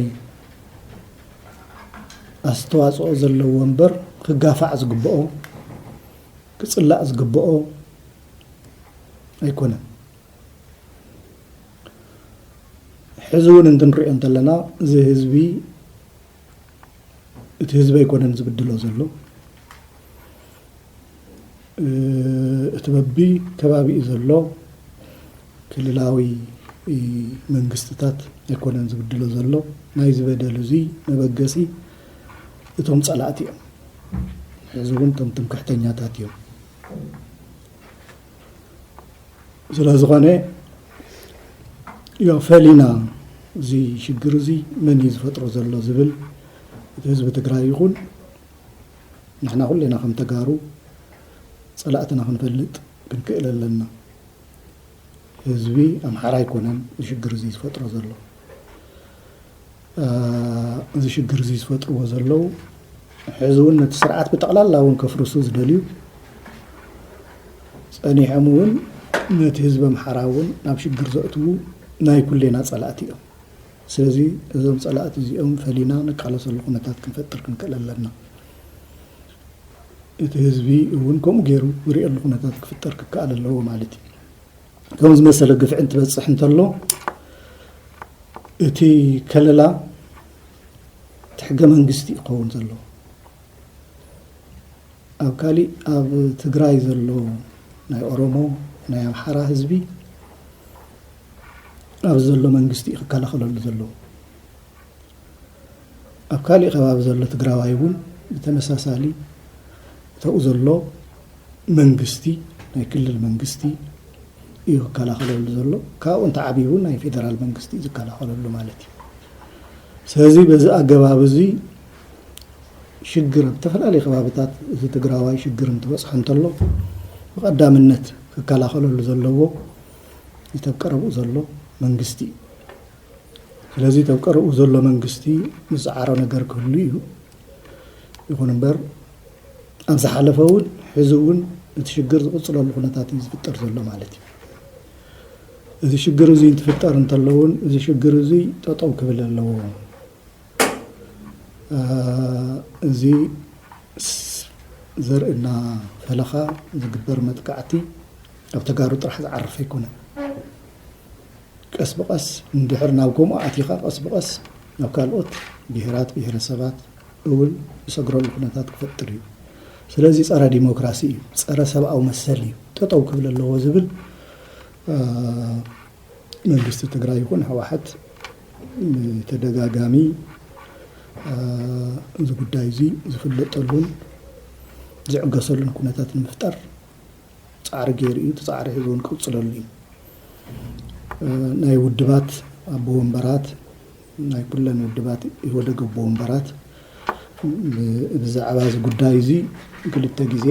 ኣስተዋፅኦ ዘለዎ እምበር ክጋፋዕ ዝግብኦ ክፅላእ ዝግብኦ ኣይኮነን። ሕዚ እውን እንትንሪኦ እንተለና እዚ ህዝቢ እቲ ህዝቢ ኣይኮነን ዝብድሎ ዘሎ፣ እቲ በቢ ከባቢኡ ዘሎ ክልላዊ መንግስትታት ኣይኮነን ዝብድሎ ዘሎ። ናይዚ በደል እዚ መበገሲ እቶም ፀላእቲ እዮም። ሕዚ እውን እቶም ትምክሕተኛታት እዮም። ስለዝኾነ ያው ፈሊና እዚ ሽግር እዚ መን እዩ ዝፈጥሮ ዘሎ ዝብል እቲ ህዝቢ ትግራይ ይኹን ንሕና ኩሌና ከም ተጋሩ ፀላእትና ክንፈልጥ ክንክእል ኣለና። ህዝቢ ኣምሓራ ኣይኮነን እዚ ሽግር እዚ ዝፈጥሮ ዘሎ። እዚ ሽግር እዚ ዝፈጥርዎ ዘለዉ ሕዚ እውን ነቲ ስርዓት ብጠቕላላ እውን ከፍርሱ ዝደልዩ ፀኒሖም እውን ነቲ ህዝቢ ኣምሓራ እውን ናብ ሽግር ዘእትዉ ናይ ኩሌና ፀላእቲ እዮም። ስለዚ እዞም ፀላእቲ እዚኦም ፈሊና ንቃለሰሉ ኩነታት ክንፈጥር ክንክእል ኣለና። እቲ ህዝቢ እውን ከምኡ ገይሩ ዝርእየሉ ኩነታት ክፍጠር ክከኣል ኣለዎ ማለት እዩ። ከም ዝመሰለ ግፍዒ እንትበፅሕ እንተሎ እቲ ከለላ እቲ ሕገ መንግስቲ ክኸውን ዘለዎ ኣብ ካሊእ ኣብ ትግራይ ዘሎ ናይ ኦሮሞ ናይ ኣምሓራ ህዝቢ ኣብዚ ዘሎ መንግስቲ እዩ ክከላኸለሉ ዘለዎ። ኣብ ካሊእ ከባቢ ዘሎ ትግራዋይ እውን ብተመሳሳሊ እተኡ ዘሎ መንግስቲ ናይ ክልል መንግስቲ እዩ ክከላኸለሉ ዘሎ። ካብኡ እንተዓብዩ እውን ናይ ፌደራል መንግስቲ እዩ ዝከላኸለሉ ማለት እዩ። ስለዚ በዚ ኣገባብ እዚ ሽግር ኣብ ዝተፈላለዩ ከባብታት እዚ ትግራዋይ ሽግር እንትበፅሖ እንተሎ ብቐዳምነት ክከላኸለሉ ዘለዎ እቲ ኣብ ቀረብኡ ዘሎ መንግስቲ እዩ። ስለዚ እቲ ኣብ ቀረብኡ ዘሎ መንግስቲ ዝፀዓሮ ነገር ክህሉ እዩ። ይኹን እምበር ኣብ ዝሓለፈ እውን ሕዚ እውን እቲ ሽግር ዝቕፅለሉ ኩነታት እዩ ዝፍጠር ዘሎ ማለት እዩ። እዚ ሽግር እዚ እንትፍጠር እንተሎ እውን እዚ ሽግር እዚ ጠጠው ክብል ኣለዎ። እዚ ዘርእና ፈለኻ ዝግበር መጥቃዕቲ ኣብ ተጋሩ ጥራሕ ዝዓርፍ ኣይኮነን። ቀስ ብቐስ እንድሕር ናብ ከምኡ ኣቲኻ ቀስ ብቐስ ናብ ካልኦት ብሄራት ብሄረሰባት እውን ዝሰግረሉ ኩነታት ክፈጥር እዩ። ስለዚ ፀረ ዲሞክራሲ እዩ፣ ፀረ ሰብኣዊ መሰል እዩ፣ ጠጠው ክብል ኣለዎ ዝብል መንግስቲ ትግራይ ይኹን ህወሓት ብተደጋጋሚ እዚ ጉዳይ እዚ ዝፍለጠሉን ዝዕገሰሉን ኩነታት ንምፍጣር ፃዕሪ ገይሩ እዩ። እቲ ፃዕሪ ሕዚ እውን ክቕፅለሉ እዩ። ናይ ውድባት ኣቦ ወንበራት ናይ ኩለን ውድባት ኢህወደግ ኣቦ ወንበራት ብዛዕባ እዚ ጉዳይ እዚ ክልተ ግዜ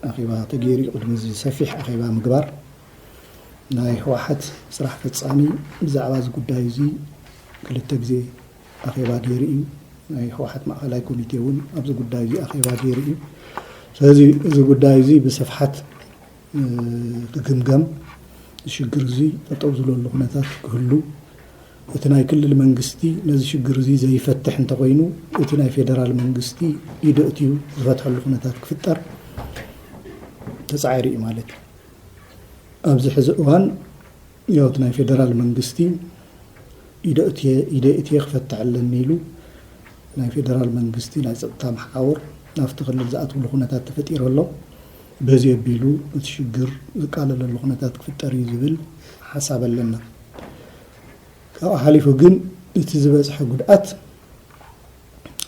ኣኼባ ተገይሩ እዩ። ቅድሚ እዚ ሰፊሕ ኣኼባ ምግባር ናይ ህወሓት ስራሕ ፈፃሚ ብዛዕባ እዚ ጉዳይ እዚ ክልተ ግዜ ኣኼባ ገይሩ እዩ። ናይ ህወሓት ማእኸላይ ኮሚቴ እውን ኣብዚ ጉዳይ እዚ ኣኼባ ገይሩ እዩ። ስለዚ እዚ ጉዳይ እዚ ብስፍሓት ክግምገም፣ ሽግር እዚ ጠጠው ዝብለሉ ኩነታት ክህሉ፣ እቲ ናይ ክልል መንግስቲ ነዚ ሽግር እዚ ዘይፈትሕ እንተኾይኑ እቲ ናይ ፌደራል መንግስቲ ኢዱ ኣእትዩ ዝፈትሐሉ ኩነታት ክፍጠር ተፃዒሩ እዩ ማለት እዩ። ኣብዚ ሕዚ እዋን ያው እቲ ናይ ፌደራል መንግስቲ ኢደ እትየ ኢደ እትየ ክፈትሕ ኣለኒ ኢሉ ናይ ፌደራል መንግስቲ ናይ ፀጥታ መሓውር ናብቲ ክልል ዝኣትውሉ ኩነታት ተፈጢሩ ኣሎ። በዚ ኣቢሉ እቲ ሽግር ዝቃለለሉ ኩነታት ክፍጠር እዩ ዝብል ሓሳብ ኣለና። ካብኡ ሓሊፉ ግን እቲ ዝበፅሐ ጉድኣት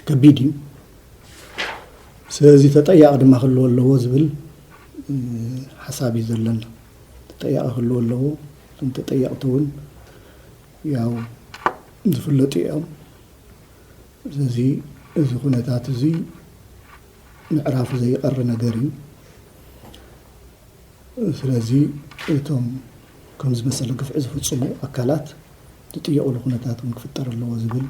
ከቢድ እዩ። ስለዚ ተጠያቂ ድማ ክህልዎ ኣለዎ ዝብል ሓሳብ እዩ ዘለና። ተጠያቂ ክህልዎ ኣለዎ። እቶም ተጠየቕቲ እውን ያው ዝፍለጡ እዮም። ስለዚ እዚ ኩነታት እዚ ምዕራፉ ዘይቀሪ ነገር እዩ። ስለዚ እቶም ከም ዝመሰለ ግፍዒ ዝፍፅሙ ኣካላት ዝጥየቑሉ ኩነታት እውን ክፍጠር ኣለዎ ዝብል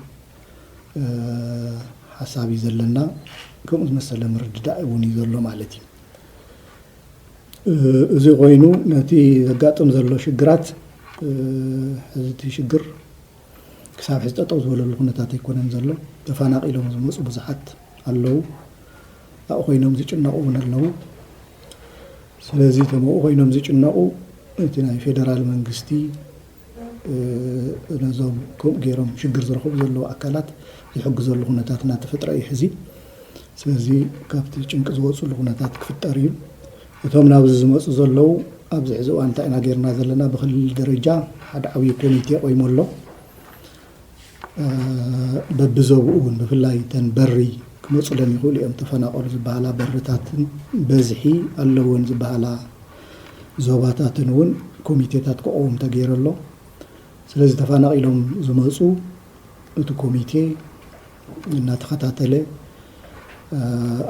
ሓሳብ እዩ ዘለና። ከምኡ ዝመሰለ ምርድዳእ እውን እዩ ዘሎ ማለት እዩ። እዚ ኮይኑ ነቲ ዘጋጥም ዘሎ ሽግራት፣ ሕዚ እቲ ሽግር ክሳብ ሕዚ ጠጠው ዝበለሉ ኩነታት ኣይኮነን ዘሎ። ተፈናቒሎም ዝመፁ ብዙሓት ኣለዉ። ኣብኡ ኮይኖም ዝጭነቑ እውን ኣለዉ። ስለዚ እቶም ኣብኡ ኮይኖም ዝጭነቑ እቲ ናይ ፌደራል መንግስቲ ነዞም ከምኡ ገይሮም ሽግር ዝረኽቡ ዘለዉ ኣካላት ዝሕግዘሉ ኩነታት እናተፈጥረ እዩ ሕዚ። ስለዚ ካብቲ ጭንቂ ዝወፅሉ ኩነታት ክፍጠር እዩ። እቶም ናብዚ ዝመፁ ዘለዉ ኣብዚ ሕዚ እዋን እንታይ ኢና ገይርና ዘለና? ብክልል ደረጃ ሓደ ዓብዪ ኮሚቴ ቆይሙ ኣሎ። በብዞብኡ እውን ብፍላይ እተን በሪ ክመፁለን ይኽእሉ እዮም ተፈናቐሉ ዝበሃላ በርታትን በዝሒ ኣለወን ዝበሃላ ዞባታትን እውን ኮሚቴታት ክቐውም ተገይሩ ኣሎ። ስለዚ ተፈናቒሎም ዝመፁ እቲ ኮሚቴ እናተኸታተለ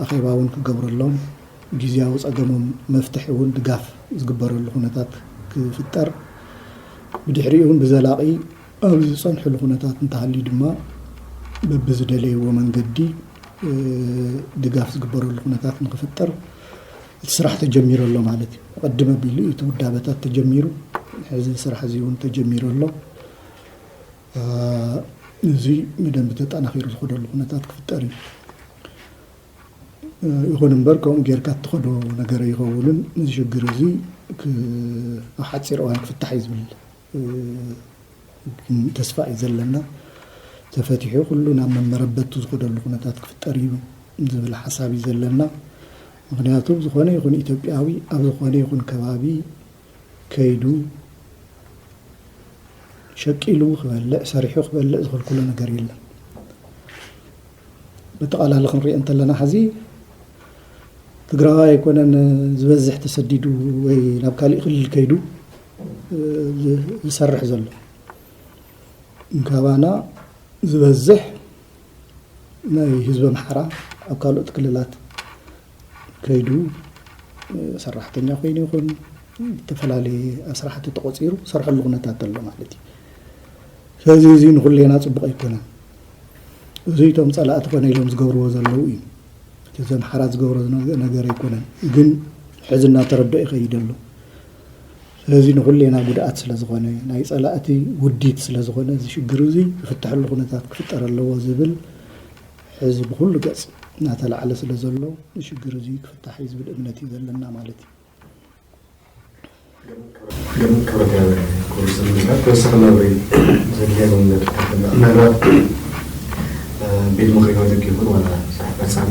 ኣኼባ እውን ክገብረሎም፣ ግዝያዊ ፀገሞም መፍትሒ እውን ድጋፍ ዝግበረሉ ኩነታት ክፍጠር፣ ብድሕሪኡ እውን ብዘላቒ ኣብ ዝፀንሕሉ ኩነታት እንተሃልዩ ድማ በብዝደለይዎ መንገዲ ድጋፍ ዝግበረሉ ኩነታት ንክፍጠር እቲ ስራሕ ተጀሚሩ ኣሎ ማለት እዩ። ቀድም ኣቢሉ እቲ ውዳበታት ተጀሚሩ፣ ሕዚ ስራሕ እዚ እውን ተጀሚሩ ኣሎ። እዚ ብደንብ ተጠናኺሩ ዝኸደሉ ኩነታት ክፍጠር እዩ። ይኹን እምበር ከምኡ ጌርካ እትኸዶ ነገር ኣይኸውንን። እዚ ሽግር እዚ ኣብ ሓፂር እዋን ክፍታሕ እዩ ዝብል ተስፋ እዩ ዘለና። ተፈቲሑ ኩሉ ናብ መመረበቱ ዝኸደሉ ኩነታት ክፍጠር እዩ ዝብል ሓሳብ እዩ ዘለና። ምክንያቱ ዝኾነ ይኹን ኢትዮጵያዊ ኣብ ዝኾነ ይኹን ከባቢ ከይዱ ሸቂሉ ክበልዕ፣ ሰሪሑ ክበልዕ ዝኽልክሎ ነገር የለን። ብኣጠቓላሊ ክንሪኦ እንተለና፣ ሕዚ ትግራዋይ ኣይኮነን ዝበዝሕ ተሰዲዱ ወይ ናብ ካሊእ ክልል ከይዱ ዝሰርሕ ዘሎ። እንካባና ዝበዝሕ ናይ ህዝቢ ኣምሓራ ኣብ ካልኦት ክልላት ከይዱ ሰራሕተኛ ኮይኑ ይኹን ዝተፈላለየ ኣስራሕቲ ተቆፂሩ ሰርሐሉ ኩነታት ኣሎ ማለት እዩ። ስለዚ እዚ ንኩሌና ፅቡቕ ኣይኮነን። እዚ እቶም ፀላእቲ ኮነ ኢሎም ዝገብርዎ ዘለዉ እዩ። እቲ ዘምሓራ ዝገብሮ ነገር ኣይኮነን፣ ግን ሕዚ እናተረድኦ ይኸይድ ኣሎ። ስለዚ ንኹሌና ጉድኣት ስለ ዝኾነ፣ ናይ ፀላእቲ ውዲት ስለ ዝኾነ፣ እዚ ሽግር እዚ ዝፍተሐሉ ኩነታት ክፍጠር ኣለዎ ዝብል ሕዚ ብኹሉ ገፅ እናተላዕለ ስለ ዘሎ፣ እዚ ሽግር እዚ ክፍታሕ እዩ ዝብል እምነት እዩ ዘለና ማለት እዩ። ክብረት ክቡር ስምምዕታት ተወሳኺ መብሪ ዘድልየሎም ነጥብታት ምናልባት ቤት ምኽሪ ኢህወደግ ይኹን ዋላ ስራሕ ፈፃሚ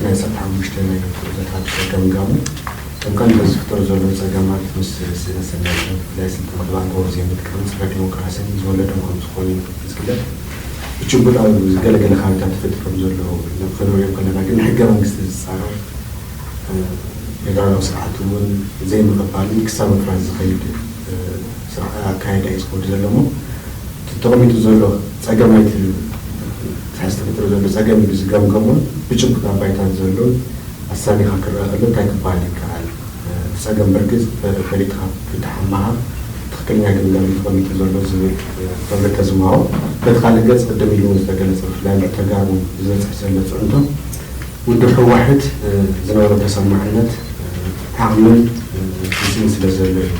ናይ ዓሰርተ ሓሙሽተ ናይ ፕሮጀክታት ገምጋሙ እቶም ቀንዲ ዝፍጠሩ ዘለዉ ፀገማት ምስ ስእነት ሰናይትን ብፍላይ ስልጣን ብኣግባቡ ዘይምጥቃም ፀረ ዲሞክራሲን ዝወለዶም ከም ዝኾኑ እዩ ዝግለፅ። ብጭቡጥ ኣብ ገለገለ ከባቢታት ተፈጢሮም ዘለዉ ክንሪኦም ከለና ግን ንሕገ መንግስቲ ዝፃረር ፌደራላዊ ስርዓት እውን ዘይምቕባልን ክሳብ ምፍራስ ዝኸይድ ኣካይዳ እዩ ዝኸዱ ዘሎ እሞ እቲ ተቐሚጡ ዘሎ ፀገም ኣይት ሳይንስ ተፈጥሮ ዘሎ ፀገም እዩ ዝገምገሙን ብጭቡጥ ኣብ ባይታ ዘሎን ኣሳኒኻ ክረአ ከሎ እንታይ ክበሃል ይከኣል? እቲ ፀገም በርግፅ ፈሊጥኻ ፍታሕ ምሃብ ትኽክለኛ ግምጋም እዩ ተቐሚጡ ዘሎ ዝብል ተብለተ ዝማዎ በቲ ካልእ ገፅ ቅድም ኢሉ እውን ዝተገለፀ ብፍላይ ልዕ ተጋሩ ዝበፅሕ ዘሎ ፅዕንቶ ውድብ ህወሓት ዝነበሮ ተሰማዕነት ዓቕምን ግዜን ስለ ዘሎ እዩ።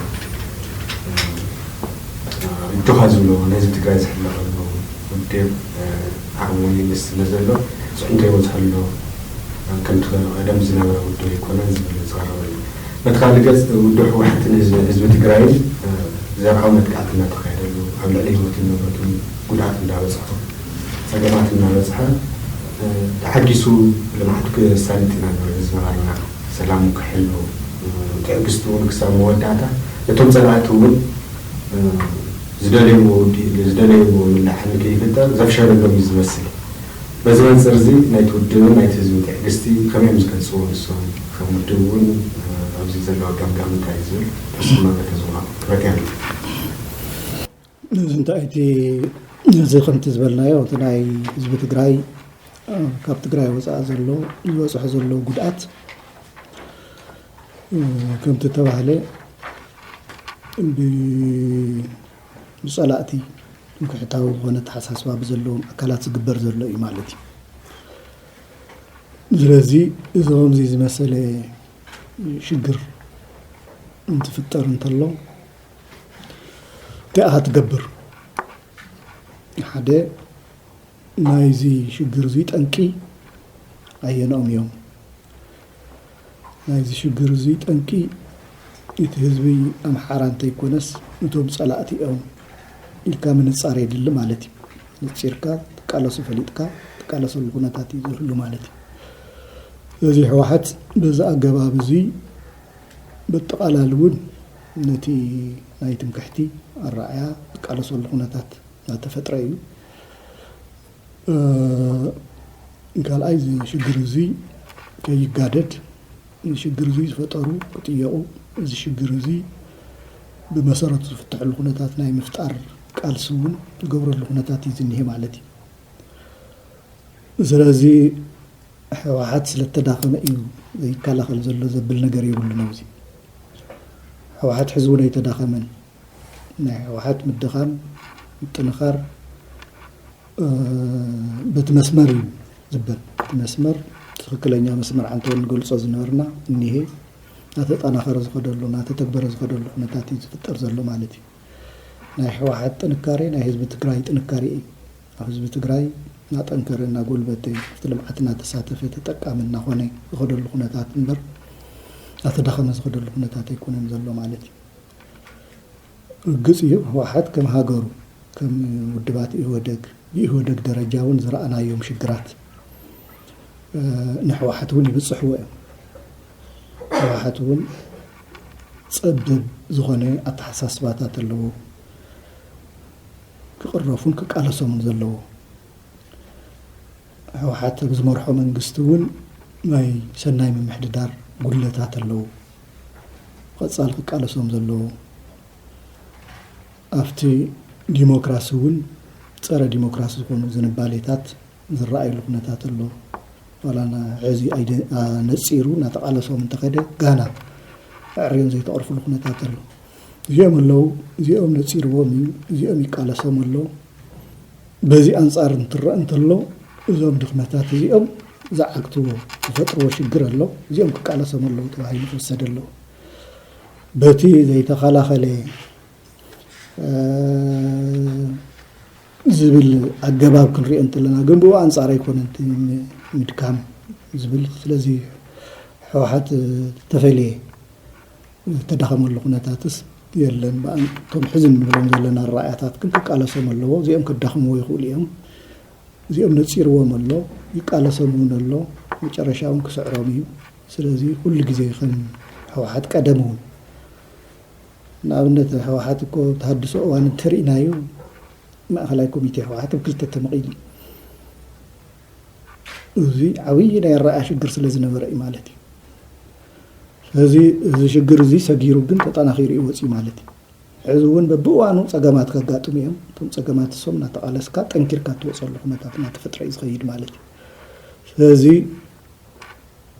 እጆኻ ዝብሎ ነዚ ትግራይ ዝሕለቐ ዘሎ ውድብ ዓቕሚ የንስ ስለ ዘሎ ፅዕንቶ ይበዝሖ ኣሎ ከምቲ ቀደም ዝነበረ ውድብ ኣይኮነን ዝብል ዝቐረበ እዩ። በቲ ካልእ ገፅ ውድብ ህወሓትን ህዝቢ ትግራይን ዘርኣዊ መጥቃዕቲ እናተኻየደሉ ኣብ ልዕሊ ህይወትን ንብረትን ጉድኣት እንዳበፅሐ ፀገማት እናበፅሐ ተሓጊሱ ልምዓት ክሳልጥ ኢና ንብል ዝነበርና፣ ሰላሙ ክሕሉ፣ ትዕግስቲ እውን ክሳብ መወዳእታ፣ ነቶም ጸላእቲ እውን ዝደለይዎ ውዲ-፣ ዝደለይዎ ምላሕ ንከይፍጠር ዘፍሸለሎም እዩ ዝመስል። በዚ መንጽር እዚ ናይቲ ውድብን ናይቲ ህዝቢ ትዕግስቲ ከመይ እዮም ዝገልጽዎ ንሶም? ከም ውድብ እውን ኣብዚ ዘለዋ ገምጋም እንታይ እዩ ዝብል ተስምር ተዝውሃብ ክብረት ይሃበኒ። እዚ እንታይ እቲ፣ እዚ ከምቲ ዝበልናዮ እቲ ናይ ህዝቢ ትግራይ ካብ ትግራይ ወፃኢ ዘሎ ዝበፅሖ ዘሎ ጉድኣት ከምቲ ተባህለ ብ- ብፀላእቲ ትምክሕታዊ ዝኾነ ኣተሓሳስባ ብዘለዎም ኣካላት ዝግበር ዘሎ እዩ ማለት እዩ። ስለዚ እዚ ከምዚ ዝመሰለ ሽግር እንትፍጠር እንተሎ እንታይ ኢኻ ትገብር? ሓደ ናይዚ ሽግር እዚ ጠንቂ ኣየንኦም እዮም? ናይዚ ሽግር እዚ ጠንቂ እቲ ህዝቢ ኣምሓራ እንተይኮነስ እቶም ፀላእቲ እዮም ኢልካ ምንፃር የድሊ ማለት እዩ። ነፂርካ ትቃለሶ ፈሊጥካ ትቃለሰሉ ኩነታት እዩ ዝህሉ ማለት እዩ። ስለዚ ህወሓት በዚ ኣገባብ እዚ ብኣጠቓላሊ እውን ነቲ ናይ ትምክሕቲ ኣረኣእያ ዝቃለሰሉ ኩነታት እናተፈጥረ እዩ። ካልኣይ እዚ ሽግር እዚ ከይጋደድ እዚ ሽግር እዚ ዝፈጠሩ ክጥየቑ፣ እዚ ሽግር እዚ ብመሰረቱ ዝፍትሐሉ ኩነታት ናይ ምፍጣር ቃልሲ እውን ዝገብረሉ ኩነታት እዩ ዝኒሄ ማለት እዩ። ስለዚ ህወሓት ስለተዳኸመ እዩ ዘይከላኸል ዘሎ ዘብል ነገር የብሉን። ኣብዚ ህወሓት ሕዚ እውን ኣይተዳኸመን። ናይ ህወሓት ምድኻም ምጥንኻር በቲ መስመር እዩ ዝበል። እቲ መስመር ትኽክለኛ መስመር ዓንተወ ንገልፆ ዝነበርና እኒሄ እናተጠናኸረ ዝኸደሉ እናተተግበረ ዝኸደሉ ኩነታት እዩ ዝፍጠር ዘሎ ማለት እዩ። ናይ ህወሓት ጥንካሬ ናይ ህዝቢ ትግራይ ጥንካሬ እዩ። ኣብ ህዝቢ ትግራይ እናጠንከረ እናጎልበተ ኣብቲ ልምዓት እናተሳተፈ ተጠቃሚ እናኾነ ዝኸደሉ ኩነታት እምበር እናተዳኸመ ዝኸደሉ ኩነታት ኣይኮነን ዘሎ ማለት እዩ። ርግፅ እዩ ህወሓት ከም ሃገሩ ከም ውድባት ኢህወደግ ብኢህወደግ ደረጃ እውን ዝረኣናዮም ሽግራት ንህወሓት እውን ይብፅሕዎ እዮም። ህወሓት እውን ፀብብ ዝኾነ ኣተሓሳስባታት ኣለዎ። ክቕረፉን ክቃለሶምን ዘለዎ ህወሓት ኣብ ዝመርሖ መንግስቲ እውን ናይ ሰናይ ምምሕድዳር ጉድለታት ኣለዉ። ብቐፃል ክቃለሶም ዘለዎ ኣብቲ ዲሞክራሲ እውን ፀረ ዲሞክራሲ ዝኾኑ ዝንባሌታት ዝረኣየሉ ኩነታት ኣሎ። ዋላ ሕዚ ነፂሩ እናተቃለሶም እንተኸደ ጋና ኣዕርዮም ዘይተቐርፍሉ ኩነታት ኣሎ። እዚኦም ኣለዉ፣ እዚኦም ነፂርዎም እዩ፣ እዚኦም ይቃለሶም ኣሎ። በዚ ኣንፃር እንትረአ እንተሎ እዞም ድኽመታት እዚኦም ዝዓግትዎ ዝፈጥርዎ ሽግር ኣሎ። እዚኦም ክቃለሶም ኣለዉ ተባሂሉ ክወሰድ ኣለዎ። በቲ ዘይተኸላኸለ ዝብል ኣገባብ ክንሪኦ እንተለና ግን ብኡ ኣንፃር ኣይኮነን ምድካም ዝብል። ስለዚ ህወሓት ተፈልየ ዝተዳኸመሉ ኩነታትስ የለን። እቶም ሕዚ ንብሎም ዘለና ራእያታት ግን ክቃለሶም ኣለዎ። እዚኦም ከዳኽምዎ ይኽእሉ እዮም። እዚኦም ነፂርዎም ኣሎ፣ ይቃለሶም እውን ኣሎ፣ መጨረሻ እውን ክስዕሮም እዩ። ስለዚ ኩሉ ግዜ ከም ህወሓት ቀደም እውን ንኣብነት ህወሓት እኮ ተሃድሶ እዋን እንተርኢናዮ ማእኸላይ ኮሚቴ ህወሓት ኣብ ክልተ ተመቒሉ እዚ ዓብዪ ናይ ኣረኣያ ሽግር ስለ ዝነበረ እዩ ማለት እዩ። ስለዚ እዚ ሽግር እዚ ሰጊሩ ግን ተጠናኺሩ እዩ ወፂኡ ማለት እዩ። ሕዚ እውን በብእዋኑ ፀገማት ከጋጥሙ እዮም። እቶም ፀገማት እሶም እናተቓለስካ ጠንኪርካ እትወፀሉ ኩነታት እናተፈጥረ እዩ ዝኸይድ ማለት እዩ። ስለዚ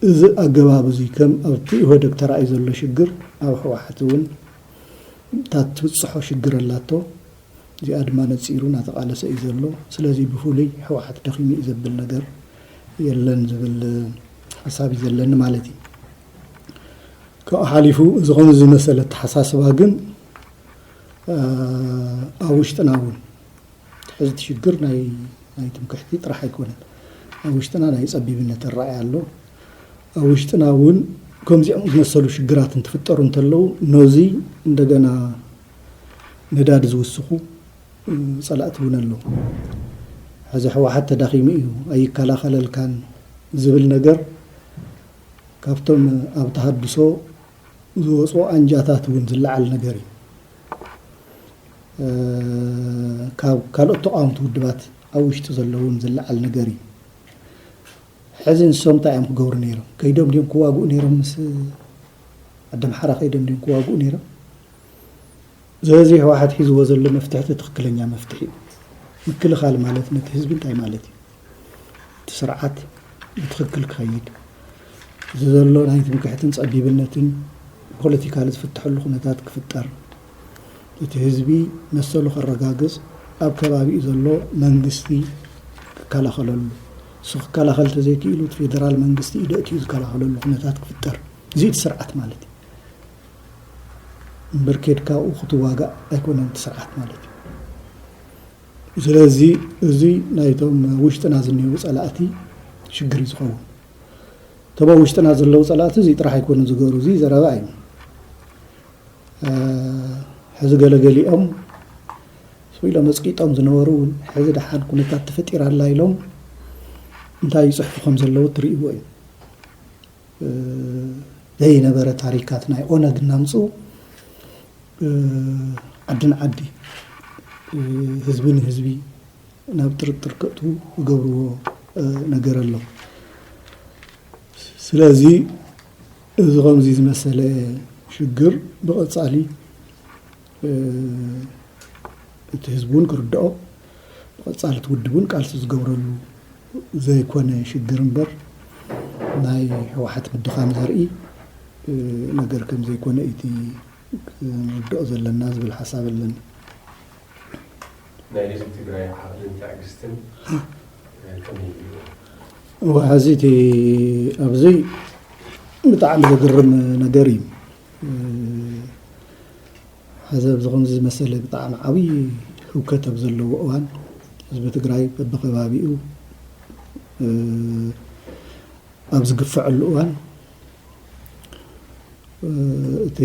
እዚ ኣገባብ እዚ ከም ኣብቲ ኢህወደግ ተራእዩ ዘሎ ሽግር ኣብ ህወሓት እውን እታ ትብፅሖ ሽግር ኣላቶ። እዚኣ ድማ ነፂሩ እናተቓለሰ እዩ ዘሎ። ስለዚ ብፍሉይ ህወሓት ደኺሙ እዩ ዘብል ነገር የለን ዝብል ሓሳብ እዩ ዘለኒ ማለት እዩ። ካብኡ ሓሊፉ እዚ ከምዚ ዝመሰለ ኣተሓሳስባ ግን ኣብ ውሽጥና እውን ሕዚ እቲ ሽግር ናይ ናይ ትምክሕቲ ጥራሕ ኣይኮነን። ኣብ ውሽጥና ናይ ፀቢብነት ኣረኣያ ኣሎ። ኣብ ውሽጥና እውን ከምዚኦም ዝመሰሉ ሽግራት እንትፍጠሩ እንተለዉ ነዚ እንደገና ነዳዲ ዝውስኹ ፀላእቲ እውን ኣለዉ። ሕዚ ህወሓት ተዳኺሙ እዩ ኣይከላኸለልካን ዝብል ነገር ካብቶም ኣብ ተሃድሶ ዝወፁ ኣንጃታት እውን ዝለዓል ነገር እዩ። ካብ ካልኦት ተቃወምቲ ውድባት ኣብ ውሽጢ ዘለውን ዝለዓል ነገር እዩ። ሕዚ ንሶም እንታይ እዮም ክገብሩ ነይሮም? ከይዶም ድዮም ክዋግኡ ነይሮም? ምስ ኣደምሓራ ከይዶም ድዮም ክዋግኡ ነይሮም? ስለዚ ህወሓት ሒዝዎ ዘሎ መፍትሒ እቲ ትኽክለኛ መፍትሒ እዩ። ምክልኻል ማለት ነቲ ህዝቢ እንታይ ማለት እዩ? እቲ ስርዓት ብትኽክል ክኸይድ፣ እዚ ዘሎ ናይ ትምክሕትን ጸቢብነትን ፖለቲካሊ ዝፍትሐሉ ኩነታት ክፍጠር፣ እቲ ህዝቢ መሰሉ ከረጋግጽ ኣብ ከባቢኡ ዘሎ መንግስቲ ክከላኸለሉ፣ እሱ ክከላኸል ተዘይክኢሉ እቲ ፌደራል መንግስቲ ኢደእትዩ ዝከላኸለሉ ኩነታት ክፍጠር፣ እዚ እቲ ስርዓት ማለት እዩ። እምበር ኬድካ ኣብኡ ክትዋጋእ ኣይኮነን እቲ ስርዓት ማለት እዩ። ስለዚ እዚ ናይቶም ውሽጥና ዝኒህው ጸላእቲ ሽግር እዩ ዝኸውን። እቶም ኣብ ውሽጥና ዘለዉ ጸላእቲ እዚ ጥራሕ ኣይኮኑን ዝገሩ፣ እዚ ዘረባ እዩ። ሕዚ ገለገሊኦም ስቕ ኢሎም ኣጽቂጦም ዝነበሩ እውን ሕዚ ደሓን ኩነታት ተፈጢራ ኣላ ኢሎም እንታይ ይጽሕፉ ከም ዘለዉ ትርእይዎ እዩ። ዘይነበረ ታሪካት ናይ ኦነግ እናምፅኡ ዓዲ ንዓዲ ህዝቢ ንህዝቢ ናብ ጥርጥር ከእትዉ ዝገብርዎ ነገር ኣሎ። ስለዚ እዚ ከምዚ ዝመሰለ ሽግር ብቐፃሊ እቲ ህዝቢ እውን ክርድኦ፣ ብቐፃሊ እቲ ውድብ እውን ቃልሲ ዝገብረሉ ዘይኮነ ሽግር እምበር ናይ ህወሓት ምድኻም ዘርኢ ነገር ከም ዘይኮነ እቲ ክንርድኦ ዘለና ዝብል ሓሳብ ኣለኒ። ናይ ህዝቢ ትግራይ ዓቕልን ትዕግስትን ከመይ እዩ? እወ፣ ሕዚ እቲ ኣብዚ ብጣዕሚ ዘግርም ነገር እዩ። ሕዚ ኣብዚ ከምዚ ዝመሰለ ብጣዕሚ ዓብዪ ህውከት ኣብ ዘለዎ እዋን ህዝቢ ትግራይ በብኸባቢኡ ኣብ ዝግፈዐሉ እዋን እቲ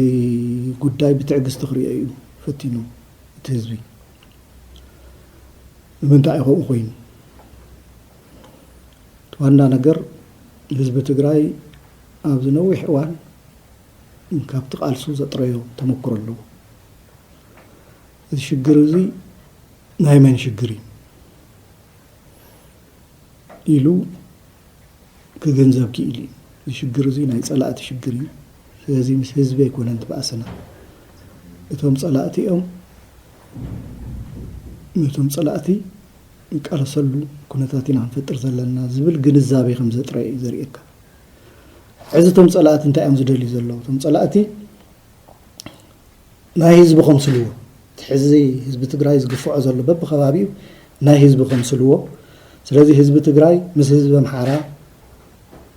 ጉዳይ ብትዕግስቲ ክሪኦ እዩ ፈቲኑ እቲ ህዝቢ። ንምንታይ እዩ ከምኡ ኮይኑ? እቲ ዋና ነገር ህዝቢ ትግራይ ኣብዚ ነዊሕ እዋን ካብቲ ቃልሱ ዘጥረዮ ተመክሮ ኣለዎ። እዚ ሽግር እዚ ናይ መን ሽግር እዩ ኢሉ ክግንዘብ ክኢሉ እዩ። እዚ ሽግር እዚ ናይ ጸላእቲ ሽግር እዩ። ስለዚ ምስ ህዝቢ ኣይኮነን እቲ ባእስና። እቶም ጸላእቲ እዮም። ነቶም ጸላእቲ ንቃለሰሉ ኩነታት ኢና ክንፈጥር ዘለና ዝብል ግንዛቤ ከም ዘጥረየ እዩ ዘርእየካ። ሕዚ እቶም ጸላእቲ እንታይ እዮም ዝደልዩ ዘለዉ? እቶም ጸላእቲ ናይ ህዝቢ ከምስልዎ፣ እቲ ሕዚ ህዝቢ ትግራይ ዝግፍዖ ዘሎ በብኸባቢኡ ናይ ህዝቢ ከምስልዎ። ስለዚ ህዝቢ ትግራይ ምስ ህዝቢ ኣምሓራ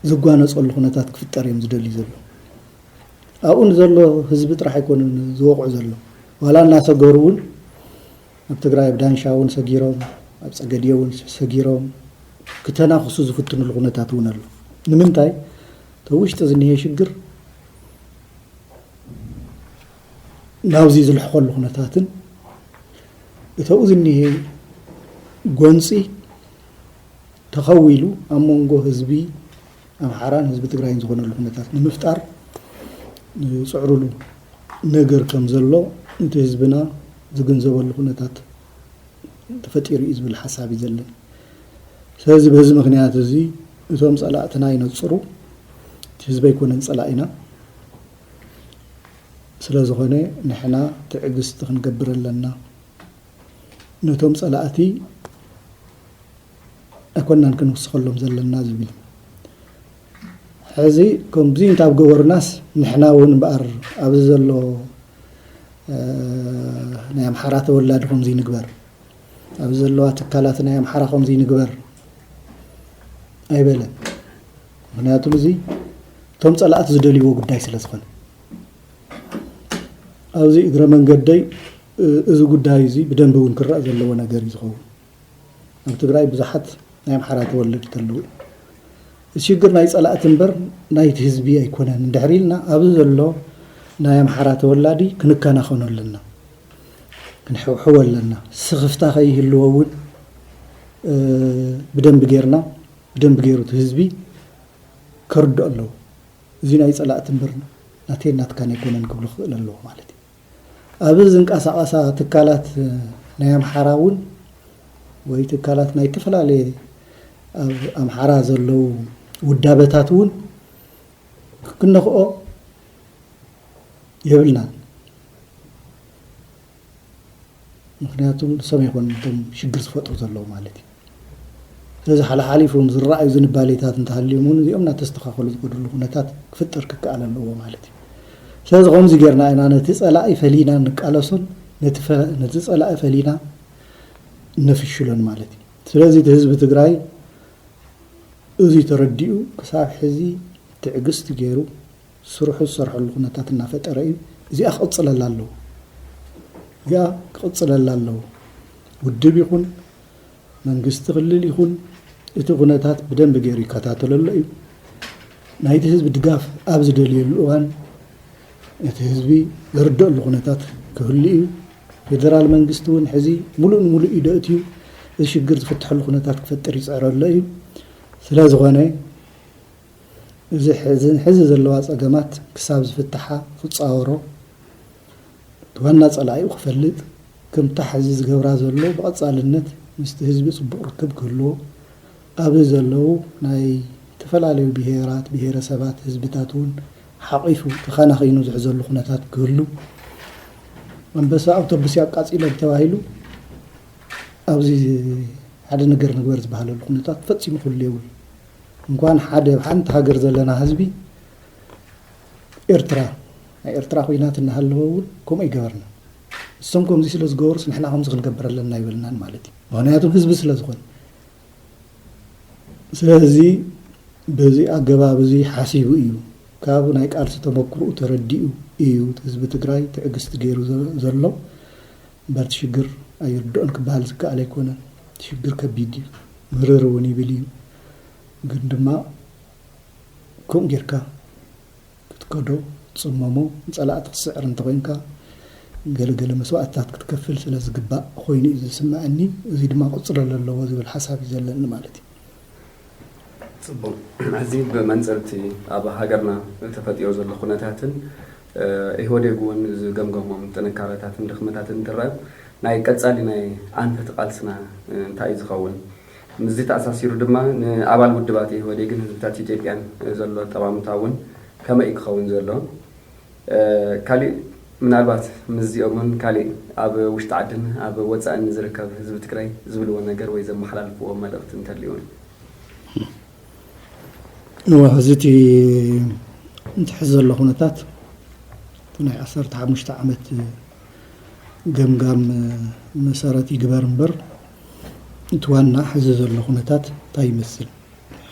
ዝጓነፀሉ ኩነታት ክፍጠር እዮም ዝደልዩ ዘለዉ። ኣብኡ ንዘሎ ህዝቢ ጥራሕ ኣይኮኑን ዝወቕዑ ዘለዉ። ዋላ እናሰገሩ እውን ኣብ ትግራይ ኣብ ዳንሻ እውን ሰጊሮም፣ ኣብ ፀገዴ እውን ሰጊሮም ክተናኽሱ ዝፍትኑሉ ኩነታት እውን ኣሎ። ንምንታይ? እቲ ውሽጢ ዝኒሀ ሽግር ናብዚ ዝልሕኸሉ ኩነታትን እተኡ ዝኒሀ ጎንፂ ተኸዊሉ ኣብ መንጎ ህዝቢ ኣምሓራን ህዝቢ ትግራይን ዝኾነሉ ኩነታት ንምፍጣር ዝፅዕሩሉ ነገር ከም ዘሎ እቲ ህዝብና ዝግንዘበሉ ኩነታት ተፈጢሩ እዩ ዝብል ሓሳብ እዩ ዘለኒ። ስለዚ በዚ ምኽንያት እዚ እቶም ፀላእትና ይነፅሩ፣ እቲ ህዝቢ ኣይኮነን ፀላኢና። ስለ ዝኾነ ንሕና ትዕግስቲ ክንገብር ኣለና። ነቶም ጸላእቲ ኣይኮናን ክንውስኸሎም ዘለና ዝብል። ሕዚ ከምዚ እንታብ ገበሩናስ ንሕና እውን እምበኣር ኣብዚ ዘሎ ናይ ኣምሓራ ተወላዲ ከምዚ ንግበር፣ ኣብዚ ዘለዋ ትካላት ናይ ኣምሓራ ከምዚ ንግበር ኣይበለን። ምኽንያቱም እዚ እቶም ጸላእቲ ዝደልይዎ ጉዳይ ስለ ዝኾነ። ኣብዚ እግረ መንገደይ እዚ ጉዳይ እዚ ብደንቢ እውን ክረኣ ዘለዎ ነገር እዩ ዝኸውን። ኣብ ትግራይ ብዙሓት ናይ ኣምሓራ ተወለድቲ ኣለዉ። እቲ ሽግር ናይ ጸላእቲ እምበር ናይቲ ህዝቢ ኣይኮነን እንድሕር ኢልና ኣብዚ ዘሎ ናይ ኣምሓራ ተወላዲ ክንከናኸኖ ኣለና፣ ክንሕውሕዎ ኣለና። ስኽፍታ ከይህልዎ እውን ብደንቢ ጌርና ብደንቢ ገይሩ እቲ ህዝቢ ከርድኦ ኣለዎ። እዚ ናይ ጸላእቲ እምበር ናተይ ናትካን ኣይኮነን ክብሉ ክኽእል ኣለዎ ማለት እዩ። ኣብ ዝንቀሳቐሳ ትካላት ናይ ኣምሓራ እውን ወይ ትካላት ናይ ዝተፈላለየ ኣብ ኣምሓራ ዘለዉ ውዳበታት እውን ክንነኽኦ የብልናን። ምክንያቱ ንሶም ይኾኑ እቶም ሽግር ዝፈጥሩ ዘለዉ ማለት እዩ። ስለዚ ሓለሓሊፎም ዝረኣዩ ዝንባሌታት እንተሃልዮም እውን እዚኦም እናተስተኻኸሉ ዝኸድሉ ኩነታት ክፍጠር ክከኣል ኣለዎ ማለት እዩ። ስለዚ ከምዚ ጌርና ኢና ነቲ ጸላኢ ፈሊና ንቃለሶን ነቲ ጸላኢ ፈሊና እነፍሽሎን ማለት እዩ። ስለዚ እቲ ህዝቢ ትግራይ እዚ ተረዲኡ ክሳብ ሕዚ ትዕግስቲ ገይሩ ስርሑ ዝሰርሐሉ ኩነታት እናፈጠረ እዩ። እዚኣ ክቕፅለላ ኣለዎ። እዚኣ ክቕፅለላ ኣለዎ። ውድብ ይኹን መንግስቲ ክልል ይኹን እቲ ኩነታት ብደንቢ ገይሩ ይከታተለሎ እዩ። ናይቲ ህዝቢ ድጋፍ ኣብ ዝደልየሉ እዋን እቲ ህዝቢ ዝርደአሉ ኩነታት ክህሉ እዩ። ፌደራል መንግስቲ እውን ሕዚ ሙሉእ ንሙሉእ ኢዶ እትዩ እዚ ሽግር ዝፍትሐሉ ኩነታት ክፈጥር ይፅዕረሎ እዩ። ስለ ዝኾነ እዚ ሕዚ ዘለዋ ፀገማት ክሳብ ዝፍትሓ ክፃወሮ ዋና ፀላኢኡ ክፈልጥ ከምታ ሕዚ ዝገብራ ዘሎ ብቐፃልነት ምስቲ ህዝቢ ፅቡቕ ርክብ ክህልዎ ኣብዚ ዘለዉ ናይ ዝተፈላለዩ ብሄራት ብሄረሰባት ህዝብታት እውን ሓቒፉ ተኸናኺኑ ዝሕዘሉ ኩነታት ክህሉ ኣንበሳ ኣውቶቡስ ያቃፂሎም ተባሂሉ ኣብዚ ሓደ ነገር ንግበር ዝበሃለሉ ኩነታት ፈፂሙ ክህሉ የብሉ። እንኳን ሓደ ሓንቲ ሃገር ዘለና ህዝቢ ኤርትራ ናይ ኤርትራ ኩናት እናሃለወ እውን ከምኡ ይገበርና። እሶም ከምዚ ስለ ዝገበሩስ ንሕና ከምዚ ክንገብር ኣለና ይበልናን ማለት እዩ። ምክንያቱ ህዝቢ ስለ ዝኾነ ስለዚ በዚ ኣገባብ እዚ ሓሲቡ እዩ ካብ ናይ ቃልሲ ተመክርኡ ተረዲኡ እዩ ህዝቢ ትግራይ ትዕግስቲ ገይሩ ዘሎ እምበር እቲ ሽግር ኣይርድኦን ክበሃል ዝከኣል ኣይኮነን። እቲ ሽግር ከቢድ እዩ፣ ምርር እውን ይብል እዩ። ግን ድማ ከምኡ ጌርካ ክትከዶ ትፅመሞ ንፀላእቲ ክትስዕር እንተኮይንካ ገለገለ መስዋእትታት ክትከፍል ስለ ዝግባእ ኮይኑ እዩ ዝስምዐኒ። እዚ ድማ ቅፅለሉ ኣለዎ ዝብል ሓሳብ እዩ ዘለኒ ማለት እዩ። ፅቡቅ። እዚ ብመንፅር እቲ ኣብ ሃገርና ተፈጢሩ ዘሎ ኩነታትን ኢህወዴግ እውን ዝገምገሞም ጥንካረታትን ድኽመታትን እንትረኣዩ ናይ ቀፃሊ ናይ ኣንፈት ቃልስና እንታይ እዩ ዝኸውን? ምስዚ ተኣሳሲሩ ድማ ንኣባል ውድባት ኢህወዴግን ህዝብታት ኢትዮጵያን ዘሎ ኣጠማምታ እውን ከመይ እዩ ክኸውን ዘሎ? ካሊእ ምናልባት ምስዚኦም እውን ካሊእ ኣብ ውሽጢ ዓድን ኣብ ወፃእን ንዝርከብ ህዝቢ ትግራይ ዝብልዎ ነገር ወይ ዘመሓላልፍዎ መልእኽቲ እንተልዩ እውን? እወ፣ ሕዚ እቲ እንትሕዝ ዘሎ ኩነታት እቲ ናይ ዓሰርተ ሓሙሽተ ዓመት ገምጋም መሰረት ይግበር እምበር እቲ ዋና ሕዚ ዘሎ ኩነታት እንታይ ይመስል፣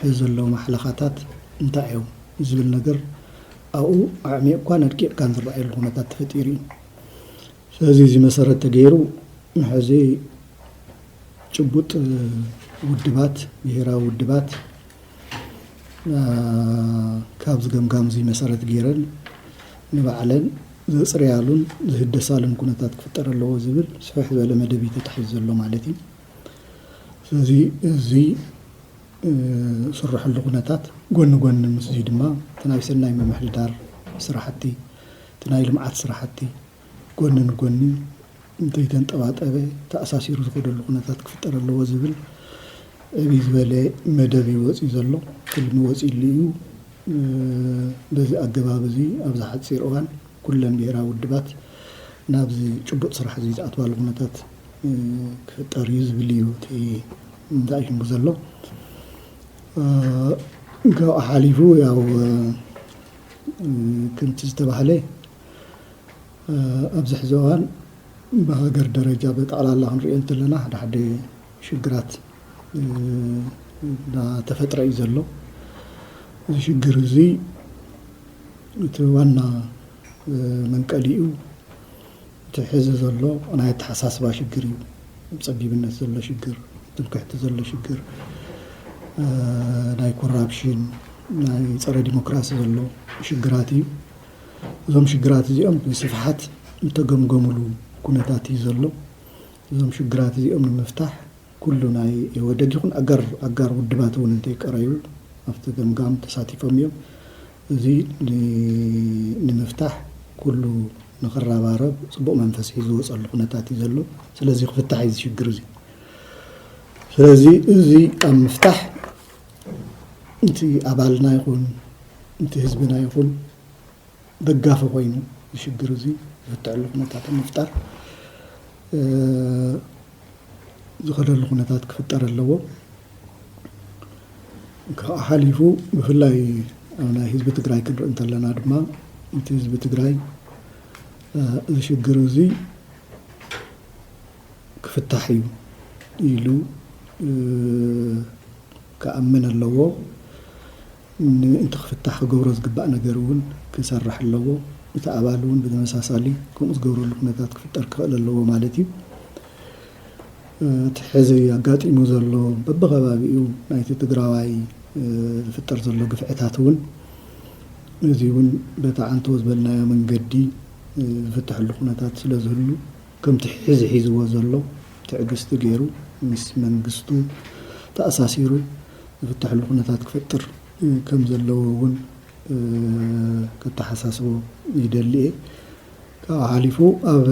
ሕዚ ዘለዉ ማሕለኻታት እንታይ እዮም ዝብል ነገር ኣብኡ ኣዕሚቕኳን ኣድቂቕካን ዝረኣየሉ ኩነታት ተፈጢሩ እዩ። ስለዚ እዚ መሰረት ተገይሩ ንሕዚ ጭቡጥ ውድባት፣ ብሄራዊ ውድባት ካብዚ ገምጋም እዚ መሰረት ገይረን ንባዕለን ዘፅርያሉን ዝህደሳሉን ኩነታት ክፍጠር ኣለዎ ዝብል ስፍሕ ዝበለ መደብ እዩ ተታሒዙ ዘሎ ማለት እዩ። ስለዚ እዚ ዝስረሐሉ ኩነታት ጎኒ ጎኒ ምስዚ ድማ እቲ ናይ ሰናይ ምምሕድዳር ስራሕቲ፣ እቲ ናይ ልምዓት ስራሕቲ ጎኒ ንጎኒ እንተይተንጠባጠበ ተኣሳሲሩ ዝኸደሉ ኩነታት ክፍጠር ኣለዎ ዝብል ዕብይ ዝበለ መደብ እዩ ወፂኡ ዘሎ፣ ትልሚ ወፂእሉ እዩ። በዚ ኣገባብ እዚ ኣብዚ ሓፂር እዋን ኩለን ብሄራዊ ውድባት ናብዚ ጭቡጥ ስራሕ እዚ ዝኣትዋሉ ኩነታት ክፍጠር እዩ ዝብል እዩ እቲ እንታይ እዩ ዘሎ። ካብኡ ሓሊፉ ያው ከምቲ ዝተባህለ ኣብዚ ሕዚ እዋን ብሃገር ደረጃ ብጠቕላላ ክንሪኦ እንተለና ሓደ ሓደ ሽግራት እናተፈጥረ እዩ ዘሎ። እዚ ሽግር እዚ እቲ ዋና መንቀሊኡ እቲ ሕዚ ዘሎ ናይ ኣተሓሳስባ ሽግር እዩ። ጸቢብነት ዘሎ ሽግር፣ ትምክሕቲ ዘሎ ሽግር፣ ናይ ኮራፕሽን፣ ናይ ጸረ ዲሞክራሲ ዘሎ ሽግራት እዩ። እዞም ሽግራት እዚኦም ብስፍሓት እተገምገምሉ ኩነታት እዩ ዘሎ። እዞም ሽግራት እዚኦም ንምፍታሕ ኩሉ ናይ ኢህወደግ ይኹን ኣጋር ኣጋር ውድባት እውን እንተይቀረዩ ኣብቲ ገምጋም ተሳቲፎም እዮም። እዚ ንምፍታሕ ኩሉ ንኽረባረብ ፅቡቕ መንፈስ ሒዙ ዝወፀሉ ኩነታት እዩ ዘሎ። ስለዚ ክፍታሕ እዩ ዝሽግር እዚ። ስለዚ እዚ ኣብ ምፍታሕ እቲ ኣባልና ይኹን እቲ ህዝብና ይኹን ደጋፊ ኮይኑ ዝሽግር እዚ ዝፍትሐሉ ኩነታት ምፍጣር ዝኸደሉ ኩነታት ክፍጠር ኣለዎ። ካብ ሓሊፉ ብፍላይ ኣብ ናይ ህዝቢ ትግራይ ክንርኢ እንተለና ድማ እቲ ህዝቢ ትግራይ እዚ ሽግር እዚ ክፍታሕ እዩ ኢሉ ክኣምን ኣለዎ። ምእንቲ ክፍታሕ ክገብሮ ዝግባእ ነገር እውን ክሰርሕ ኣለዎ። እቲ ኣባል እውን ብተመሳሳሊ ከምኡ ዝገብረሉ ኩነታት ክፍጠር ክኽእል ኣለዎ ማለት እዩ። እቲ ሕዚ ኣጋጢሙ ዘሎ በብኸባቢኡ ናይቲ ትግራዋይ ዝፍጠር ዘሎ ግፍዕታት እውን እዚ እውን በቲ ዓንቶ ዝበልናዮ መንገዲ ዝፍተሐሉ ኩነታት ስለ ዝህሉ ከምቲ ሕዚ ሒዝዎ ዘሎ ትዕግስቲ ገይሩ ምስ መንግስቱ ተኣሳሲሩ ዝፍተሐሉ ኩነታት ክፈጥር ከም ዘለዎ እውን ከተሓሳስቦ ይደሊ እየ። ካብኡ ሓሊፉ ኣብ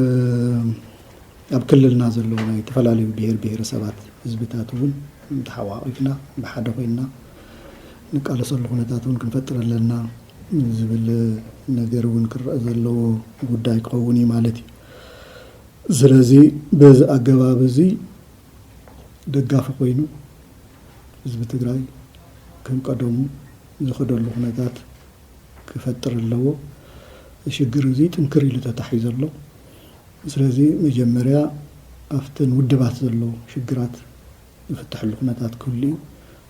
ኣብ ክልልና ዘለዉ ናይ ዝተፈላለዩ ብሔር ብሔረሰባት ህዝብታት እውን ተሓቋቒፍና ብሓደ ኮይንና ንቃለሰሉ ኩነታት እውን ክንፈጥር ኣለና ዝብል ነገር እውን ክረአ ዘለዎ ጉዳይ ክኸውን እዩ ማለት እዩ። ስለዚ በዚ ኣገባብ እዚ ደጋፊ ኮይኑ ህዝቢ ትግራይ ከም ቀደሙ ዝኸደሉ ኩነታት ክፈጥር ኣለዎ። ሽግር እዚ ጥንክር ኢሉ ተታሒዙ ኣሎ። ስለዚ መጀመርያ ኣብተን ውድባት ዘሎ ሽግራት ዝፍትሐሉ ኩነታት ክህሉ እዩ።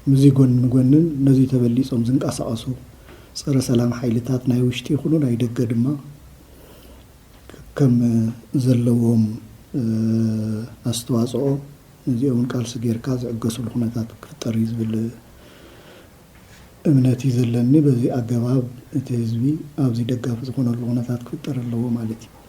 ምስዚ ጎኒ ንጎንን ነዚ ተበሊጾም ዝንቀሳቐሱ ጸረ ሰላም ሓይልታት ናይ ውሽጢ ይኹኑ ናይ ደገ ድማ ከም ዘለዎም ኣስተዋጽኦ ነዚኦምን ቃልሲ ጌርካ ዝዕገሱሉ ኩነታት ክፍጠር እዩ ዝብል እምነት እዩ ዘለኒ። በዚ ኣገባብ እቲ ህዝቢ ኣብዚ ደጋፊ ዝኾነሉ ኩነታት ክፍጠር ኣለዎ ማለት እዩ።